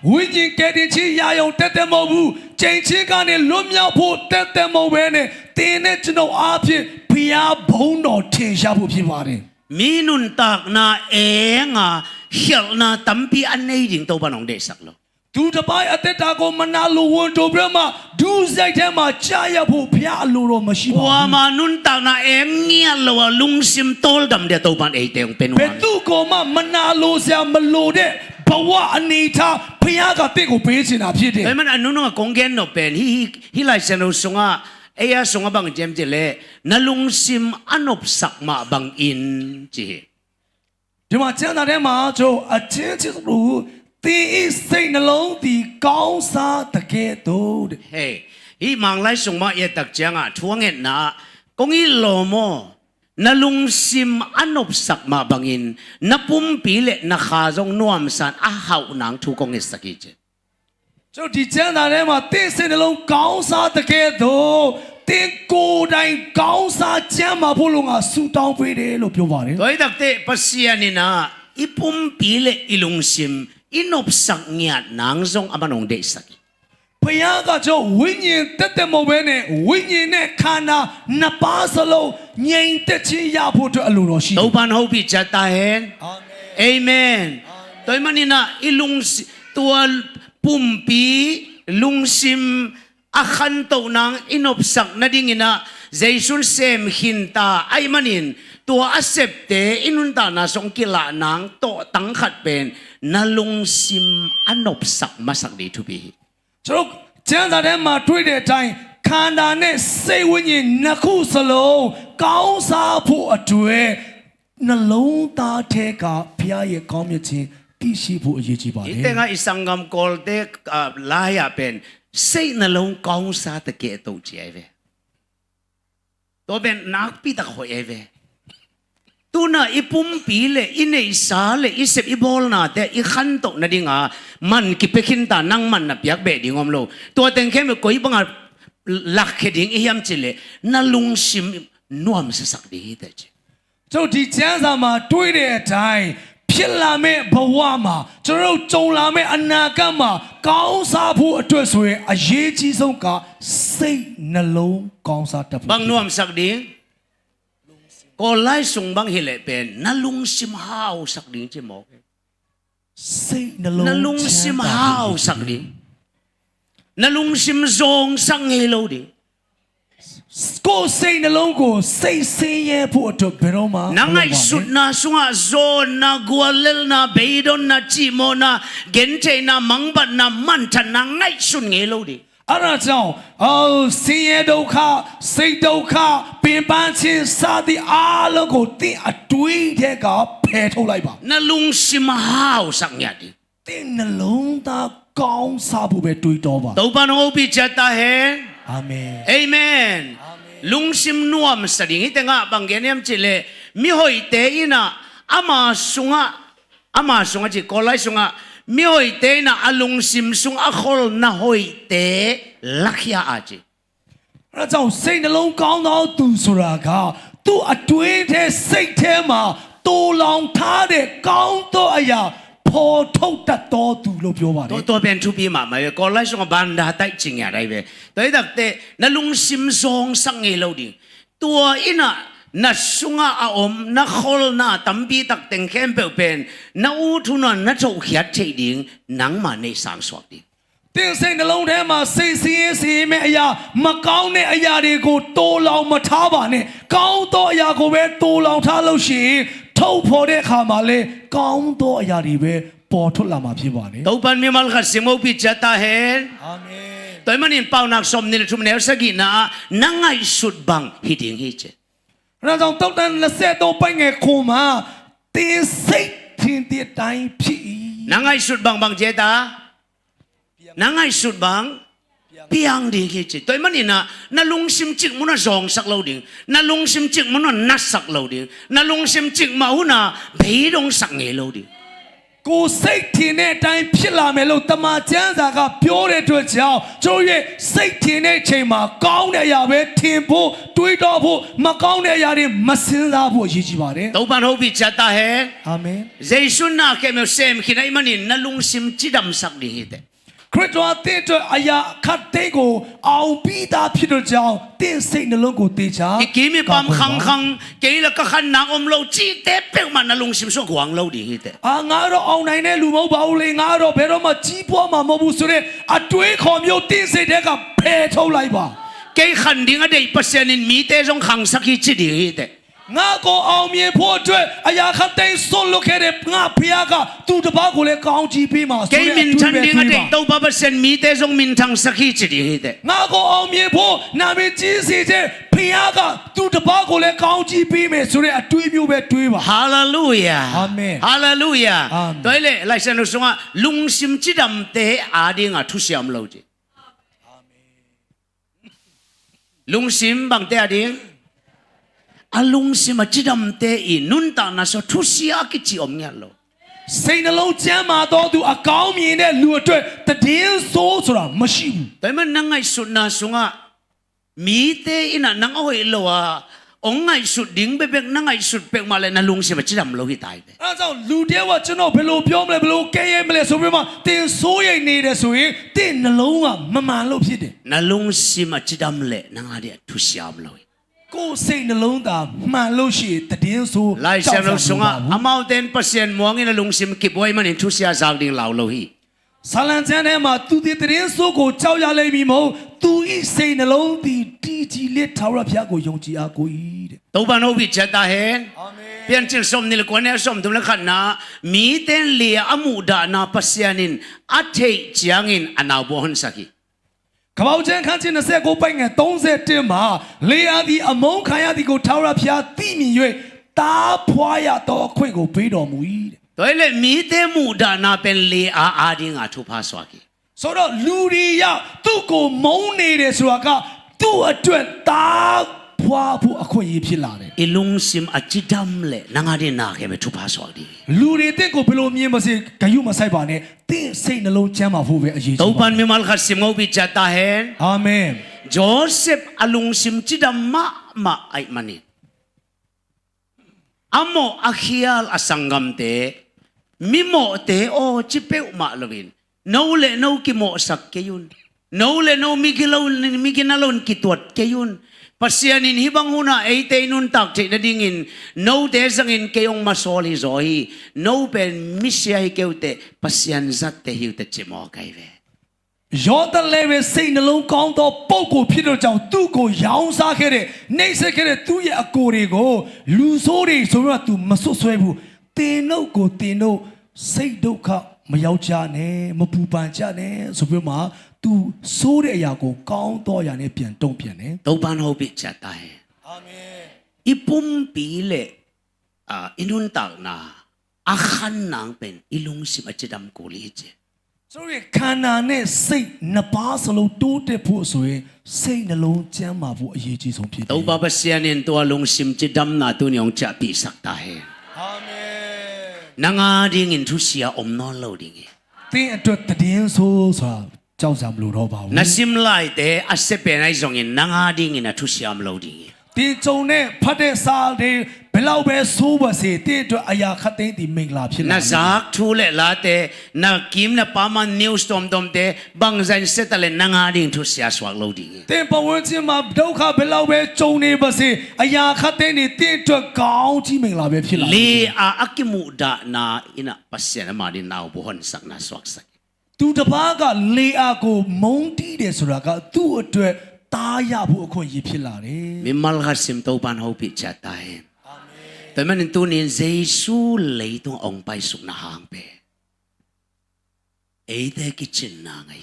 ဝိညာဉ်ကယ်တင်ခြင်း ရရုံသက်သက် မဟုတ်ဘူး။ ကျိန်ခြင်းကနေ လွတ်မြောက်ဖို့ သက်သက် မဟုတ်ဘဲနဲ့ သင်နဲ့ ကျွန်တော်အားဖြင့် ဘုရားဘုန်းတော် ထင်ရှားဖို့ ဖြစ်ပါတယ်။ Mi nuntakna eng a khialhna tampi a nei ding Topa'n hong deihsak lo. သူတစ်ပါးရဲ့ အသက်တာကို မနာလို ဝန်တိုပြီးတော့မှ ဒုစရိုက်ထဲမှာ ကျရောက်ဖို့ ဘုရား အလိုတော် မရှိပါဘူး။ Kuama nuntakna eng ngiat lo a lungsim tawldam dingah Topa'n eite hong pia nuam hi. ဘယ်သူ့ကိုမှ မနာလိုစရာ မလိုတဲ့ ဘဝ အနေအထား ဘုရားက သင့်ကို ပေးချင်တာ ဖြစ်တယ်။ Tua ahih manin a nunung a kong gen nop pen hih, hih, hih Lai Siangtho sungah, ei a sungah bang ci hiam cih leh, na lungsim a nopsak mah bangin ci hi. ဒီမှာ ကျမ်းစာထဲမှာ ကျွန်တော် အချင်းချင်းတို့ သင်၏စိတ်နှလုံးသည် ကောင်းစားသကဲ့သို့တဲ့။ Hei, hih Manglai sung mah i et tak ciangah thu a ngetna ah, kong it lawm aw, Na lungsim a nopsak mah bangin na pumpi le na kha zong nuamsa in a hauh nang thu kong ngetsak hi ci. 就ဒီကျမ်းစာထဲမှာသင့်စိတ်နှလုံးကောင်းစားသကဲ့သို့သင့်ကိုယ်တိုင်ကောင်းစားကျန်းမာဖို့လို့ငါဆုတောင်းပေးတယ်လို့ပြောပါတယ်။ Tua hi takteh Pasian in ah i pumpi le i lungsim i nopsak ngiat nang zong a man hong deihsak hi. ဘုရားကကျွန်တော်ဝိညာဉ်သက်သက်မဟုတ်ဘဲနဲ့ဝိညာဉ်နဲ့ခန္ဓာနှစ်ပါးစလုံးငြိမ်သက်ခြင်းရဖို့အတွက်အလိုတော်ရှိတယ်။ Topa'n hopih ciat ta hen. Amen. Tua ahih manin ah i lungsi tua pumpi lungsim a khantoh nang i nopsak nadingin ah Jesu'n sem khin ta ahih manin tua a septe i nuntakna sung kilah nang tawhtang khat pen na lungsim a nopsak masak ding thupi hi. ကျွန်တော်ကျမ်းစာထဲမှာတွေ့တဲ့အတိုင်းခန္ဓာနဲ့စိတ်ဝိညာဉ်နှစ်ခုစလုံးကောင်းစားဖို့အတွက်နှလုံးသားထဲကဘုရားရဲ့ကောင်းမြတ်ခြင်းသိရှိဖို့အရေးကြီးပါတယ်။ Hih tengah i sanggam Kawlte lai-ah pen စိတ်နှလုံးကောင်းစားသကဲ့သို့ ci ahi ve. Tua pen nakpi tak hoih ahi ve. Tu-in ah i pumpi le i neihsa le i sep i bawlnate i khantoh nadinga man kipia khin ta, nang man na piak beh ding om lo. Tua teng khempeuh koi banga lakkhia ding i hiam cih leh na lungsim nuamsa sak ding hi teh ci. ကျွန်တော်ဒီကျမ်းစာမှာတွေ့တဲ့အတိုင်းဖြစ်လာမဲ့ဘဝမှာကျွန်တော်တို့ကြုံလာမဲ့အနာဂတ်မှာကောင်းစားဖို့အတွက်ဆိုရင်အရေးကြီးဆုံးကစိတ်နှလုံးကောင်းစားတတ်ဖို့ Bang nuamsak ding. Kawl lai sung bang hi leh pen na lungsim hausak ding ci mawk. Na lungsim hausak ding. Na lungsim zawngsak ngei lo ding. ကိုယ်စိတ်နှလုံးကိုစိတ်ဆင်းရဲဖို့အတွက်ဘယ်တော့မှ Na ngaihsutna sungah zawnna, guallelhna, beidonna, cihmawhna, gentheihna, mangbatna, manthatna ngaihsun ngei lo ding. အဲ့ဒါကြောင့် ဆင်းရဲဒုက္ခစိတ်ဒုက္ခပင်ပန်းခြင်းစသည်အားလုံးကိုသင်အတွေးထဲကဖယ်ထုတ်လိုက်ပါ Na lungsim hausak ngiat ding. သင့်နှလုံးသားကောင်းစားဖို့ပဲတွေးတောပါ။ Topa'n hong hopih ciat ta hen. Amen. Amen. Lungsim nuamsa ding hi tengah bang gen hiam cih leh mihoihte in ah ama sungah ama sungah ci Kawl lai sungah mihoihte in ah a lungsim sung a kholna hoihte lakhia a ci. အဲဒါကြောင့်စိတ်နှလုံးကောင်းသောသူဆိုတာကသူ့အတွင်းထဲစိတ်ထဲမှာတူလောင်ထားတဲ့ကောင်းသောအရာဖော်ထုတ်တတ်သောသူလို့ပြောပါတယ်။ Tua tua pen thupi mahmah ve. Kawl lai sungah banda taih ci ngiat ahi ve. Tua hi takteh na lungsim zawngsak ngei lo ding. Tua in ah na sungah a om na kholna tampi tak teng khempeuh pen na ut hun ah na thohkhiat theih ding nangmah neih sangsuak ding. သင့်စိတ်နှလုံးထဲမှာစိတ်ဆင်းရဲစေမဲ့အရာမကောင်းတဲ့အရာတွေကိုတူလောင်မထားပါနဲ့ကောင်းသောအရာကိုပဲတူလောင်ထားလို့ရှိရင်ထုတ်ဖော်တဲ့အခါမှာလေကောင်းသောအရာတွေပဲပေါ်ထွက်လာမှာဖြစ်ပါတယ်။ Topa'n mimal khat sim hopih ciat ta hen. Amen. Tua ahih manin Paunak sawmnih le thum neu sagihna ah na ngaihsut bang hi ding hi ci. အဲဒါကြောင့်သုတ်တန်နှစ်ဆယ့်သုံးပိုင်းငယ်ခုမှာသင်စိတ်ထင်သည့်အတိုင်းဖြစ်၏ Na ngaihsut bang bang ci ta. Na ngaihsut bang piang ding hi ci. Tua ahih manin ah na lungsim cik mun ah zawngsak lo ding. Na lungsim cik mun ah natsak lo ding. Na lungsim cik mah hun ah beidongsak ngei lo ding. ကိုယ်စိတ်ထင်တဲ့အတိုင်းဖြစ်လာမယ်လို့တမန်ကျမ်းစာကပြောတဲ့အတွက်ကြောင့်ကျွန်တော်ရဲ့စိတ်ထင်တဲ့အချိန်မှာကောင်းတဲ့အရာပဲထင်ဖို့တွေးတောဖို့မကောင်းတဲ့အရာတွေမစဉ်းစားဖို့အရေးကြီးပါတယ်။ Topa'n hopih ciat ta hen. Amen. Jesu'n na khempeuh sem khin ahih manin na lungsim cidamsak ding hi teh. ခရစ်တော်အသင်းအတွက်အရာအခတ်သိမ်းကိုအောင်ပြီးသားဖြစ်တဲ့ကြောင့်သင်စိတ်နှလုံးကိုသေချာ I kim i pam khangkhang kei la ka khan nang om lo cihte peuhmah na lungsim sungah guang lo ding hi teh. အာငါတော့အောင်နိုင်တဲ့လူမဟုတ်ပါဘူးလေငါတော့ဘယ်တော့မှကြီးပွားမှာမဟုတ်ဘူးဆိုတဲ့အတွေးခေါ်မျိုးသင်စိတ်ထဲကဖယ်ထုတ်လိုက်ပါ Kei khan ding a deih Pasian in mite zong khangsak hi ci ding hi teh. ငါ့ကိုအောင်မြင်ဖို့အတွက်အရာခပ်သိမ်းစွန့်လွှတ်ခဲ့တဲ့ငါ့ဘုရားကသူတစ်ပါးကိုလည်းကောင်းကြီးပေးမှာဆို Kei တဲ့ minthang ding a deih Topa Pasian mite zong minthangsak hi ci ding hi teh. ငါ့ကိုအောင်မြင်ဖို့နာမည်ကြီးစေတဲ့ဘုရားကသူတစ်ပါးကိုလည်းကောင်းကြီးပေးမယ်ဆိုတဲ့အတွေးမျိုးပဲတွေးပါ Hallelujah. Amen. Hallelujah. Amen. Tua hi leh Laisiangtho sungah lungsim cidamte adingah thusia om lo ci. Lungsim bangte a ding? အလုံစင်မချစ်ဒမ်တဲအီ နုန်တၢ်နာစော ထူစရာအကစ်ချီ အုံးငယ်လော စိတ်နှလုံးကျန်းမာသောသူ အကောင်းမြင်တဲ့လူအတွက် သတင်းဆိုးဆိုတာ မရှိဘူး။ တမန်နငိုက်ဆုတ်နာဆုငါ မီးတဲအီန နငိုက်လော အုံးငိုက်ဆုတ်ဒိင်ဘဲဘဲ နငိုက်ဆုတ်ပဲမလဲ နလုံစင်မချစ်ဒမ်လော ဟိတၢ်ပဲ အဲဒါကြောင့် လူတယောက်က ကျွန်တော် ဘယ်လိုပြောမလဲ ဘယ်လိုကဲရဲမလဲဆိုပြီးမှ သင်စိုးရိမ်နေတယ်ဆိုရင် သင့်နှလုံးက မမှန်လို့ဖြစ်တယ်။ နလုံစင်မချစ်ဒမ်လဲ နငါဒီး ထူစရာမလော ကိုယ့်စိတ်နှလုံးသာမှန်လို့ရှိရင် သတင်းဆိုး လိုက်ဆံလော ကြောက်စရာမလိုပါဘူး။ ဆုငါ အမဝ်တဲန် ပစံယၣ်မွင်အီန နလုံစင်ကီဘွဲမနုၤ ထူစရာစၢ်ဒိင်လၢ်လော ဟိ ဆာလံကျမ်းထဲမှာ သူသည် သတင်းဆိုးကို ကြောက်ရလိမ့်မည်မဟုတ်။ သူ၏စိတ်နှလုံးသည် တည်ကြည်လျက် ထာဝရဘုရားကို ယုံကြည်အားကိုး၏တဲ့။ တောပန်ဟောဝိချတာဟဲ အာမင်။ ပြန်ကျင်စုံနံၣ်လကွၢ်န့ၣ် စုံတုံလခဏ မီးတဲန်လီးအမူဒါနၢ် ပစံယၣ်အံၤ အထံၣ်စံယၣ်အံၤ အနၢ်ဘိဟိၣ်စၢ်ကီး ကပၣ်ကျမ်း ခန်းကြီး နှစ်ဆယ့်ကိုး ပိုဒ်ငယ် သုံးဆယ့်တစ်မှာ လေအာသည် အမုန်းခံရသည်ကို ထာဝရဘုရားသိမြင်၍ သားဖွားရသောအခွင့်ကို ပေးတော်မူ၏တဲ့။ တၢ်အံၤလၢ မီးတဲမူဒါနၢ်ပၢၢ် လေအာအါဒိင် အထုးဖးစၢ်ကီး ဆိုတော့ လူတွေ သူ့ကို မုန်းနေတယ်ဆိုတာက သူ့အတွက် သားဖွားဖို့ အခွင့်အရေး ဖြစ်လာတယ်။ အီ အလုံစင်အချစ်ဒမ်လဲ နငါဒီး နၢ်ကဲဘဲ ထုးဖးစၢ်ကီး လူတွေ သင့်ကို ဘယ်လိုမြင်ပါစေ ဂရုမစိုက်ပါနဲ့။ သင့်စိတ်နှလုံး ကျန်းမာဖို့ပဲ အရေးကြီးပါတယ်။ တောပန်မံမလ်ခါစံမဝ်ဝိချတာဟဲ အာမင်။ ယိၤစက်အ အလုံစင်ချစ်ဒမ်မးမး အိုက်မနုၤ အမိၢ်အဃံအလ် အသံၣ်ဂမ်တဲ မံမိၢ်တဲအီၤ ချစ်ပဲမးလၢဝဲ နဝ်လဲၣ်နဝ် ကီမိၢ်စၢ်ကဲယုၢ် နဝ်လဲၣ်နဝ် မံကီနလၢၢ် ကီတွတ်ၢ်ကဲယုၢ် ပစံယၣ်အံၤ ဟံၣ်ဘၣ်ဟူးနၢ် အံၤတဲ နုၢ်တၢ်ကထံၣ်နဒိင်ၢ်အံၤ နဝ်တဲစၢ်အံၤ ကဲယုၢ်မးစီလံ ယိၤဟံၣ် နဝ်ပၢၢ် မံစံယၣ်ဟံၣ်ကဲဝဲတဲ ပစံယၣ်အံၤ စၢ်တဲဟံၣ်တဲ ချစ်မော်ကဲဝဲ ယောသပ်လည်းပဲ စိတ်နှလုံးကောင်းသောပုဂ္ဂိုလ်ဖြစ်တဲ့ကြောင့် သူ့ကိုရောင်းစားခဲ့တဲ့ နှိပ်စက်ခဲ့တဲ့ သူ့ရဲ့အကိုတွေကို လူဆိုးတွေဆိုပြီးတော့ သူမစွပ်စွဲဘူး။ သင်တို့ကိုယ်သင်တို့ စိတ်ဒုက္ခမရောက်ကြနဲ့ မပူပန်ကြနဲ့ဆိုပြီးမှ သူဆိုးတဲ့အရာကို ကောင်းသောအရာနဲ့ ပြန်တုံ့ပြန်တယ်။ တောပန်ဟောဝိချတာဟဲ အာမင်။ အီပုမ်ပီလဲၣ် အီနုၢ်တၢ်နာ် အခန်းနံၣ်ပၢၢ် အီ အလုံစင်အချစ်ဒမ် ကူလံကဲ ကျွန်တော်ရဲ့ ခန္ဓာနဲ့စိတ်နှစ်ပါးစလုံး တိုးတက်ဖို့ဆိုရင် စိတ်နှလုံးကျန်းမာဖို့ အရေးကြီးဆုံးဖြစ်တယ်။ တောပန်ပစံယၣ်အံၤ တၢ်အ အလုံစင်ချစ်ဒမ်နၢ် တုၤနံၣ်အီၤ ချၢပ်ၢၢ်စၢ်ကီးတၢ်ဟဲ အာမင်။ နငါဒိင်ၢ်အံၤ ထူစရာ အိၣ်မနီၤလီၤဒိင်ၢ်အံၤ သင့်အတွက် သတင်းဆိုးဆိုတာ ကြောက်စရာမလိုတော့ပါဘူး။ နစံမလၢ်တဲ အစဲးပဲနၤအံၤ နငါဒိင်ၢ်အံၤ နထူစရာမလိုဒိင်ၢ်အံၤ သင်ကြုံတဲ့ ဖတ်တဲ့စာတွေ ဘယ်လောက်ပဲဆိုးပါစေ သင့်အတွက် အရာခပ်သိမ်းသည် မင်္ဂလာဖြစ်လာလိမ့်မယ်။ နစၢ်ထူလဲၣ်လၢတဲ နကံၢ်နပၤမၤ news တွမ်တွမ်တဲ ဘၣ်ဆၣ်စဲးတလဲၣ် နငါဒိင်ၢ် ထူစရာစှၤလီၤဒိင်ၢ်အံၤ သင့်ပတ်ဝန်းကျင်မှာ ဒုက္ခဘယ်လောက်ပဲကြုံနေပါစေ အရာခပ်သိမ်းသည် သင့်အတွက် ကောင်းကြီးမင်္ဂလာပဲဖြစ်လာလိမ့်မယ်။ လီးအါအကမူဒါနၢ်အံၤ ပစံယၣ်အမါဒိၣ် နၢ်အူဘိဟိၣ်စၢ် နၢ်စွၢ်ကစၢ် သူတစ်ပါးက လေအာကို မုန်းတီးတယ်ဆိုတာက သူ့အတွက် သားရဖို့ အခွင့်အရေးဖြစ်လာတယ်။ မံမလ်ခါစံ တောပန်ဟောဝိချတာဟဲ အာမင်။ တမန်တုၤနံၣ် ယေရှု လီတုၤအီၤ ပိုင်စုကနၣ်ဟၣ်ပဲ အံၤတဲကီး ချစ်နာငါ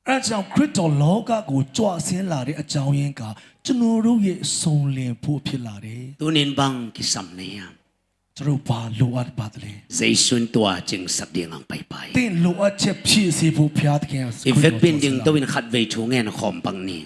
အံၤ အဲဒါကြောင့် ခရစ်တော် လောကကို ကြွဆင်းလာတဲ့ အကြောင်းရင်းက ကျွန်တော်တို့ရဲ့ စုံလင်ဖို့ ဖြစ်လာတယ်။ တုၤနံၣ် ဘၣ်ကီး စံးနၢ် ကျွန်တော် ဘာလိုအပ်ပါသလဲ။ ယေရှု တွၢ်ကၠိၣ်စပ်ဒိၣ် ငါပိုင်ပိုင် သင့်လိုအပ်ချက် ဖြည့်ဆည်းဖို့ ဘုရားသခင်က ယွၤ ခရစ်တော် တွင်စလာ သင့် ဘၣ်ကီး ထုးငဲၢ်န ခွမ်ပၢ်နံၣ်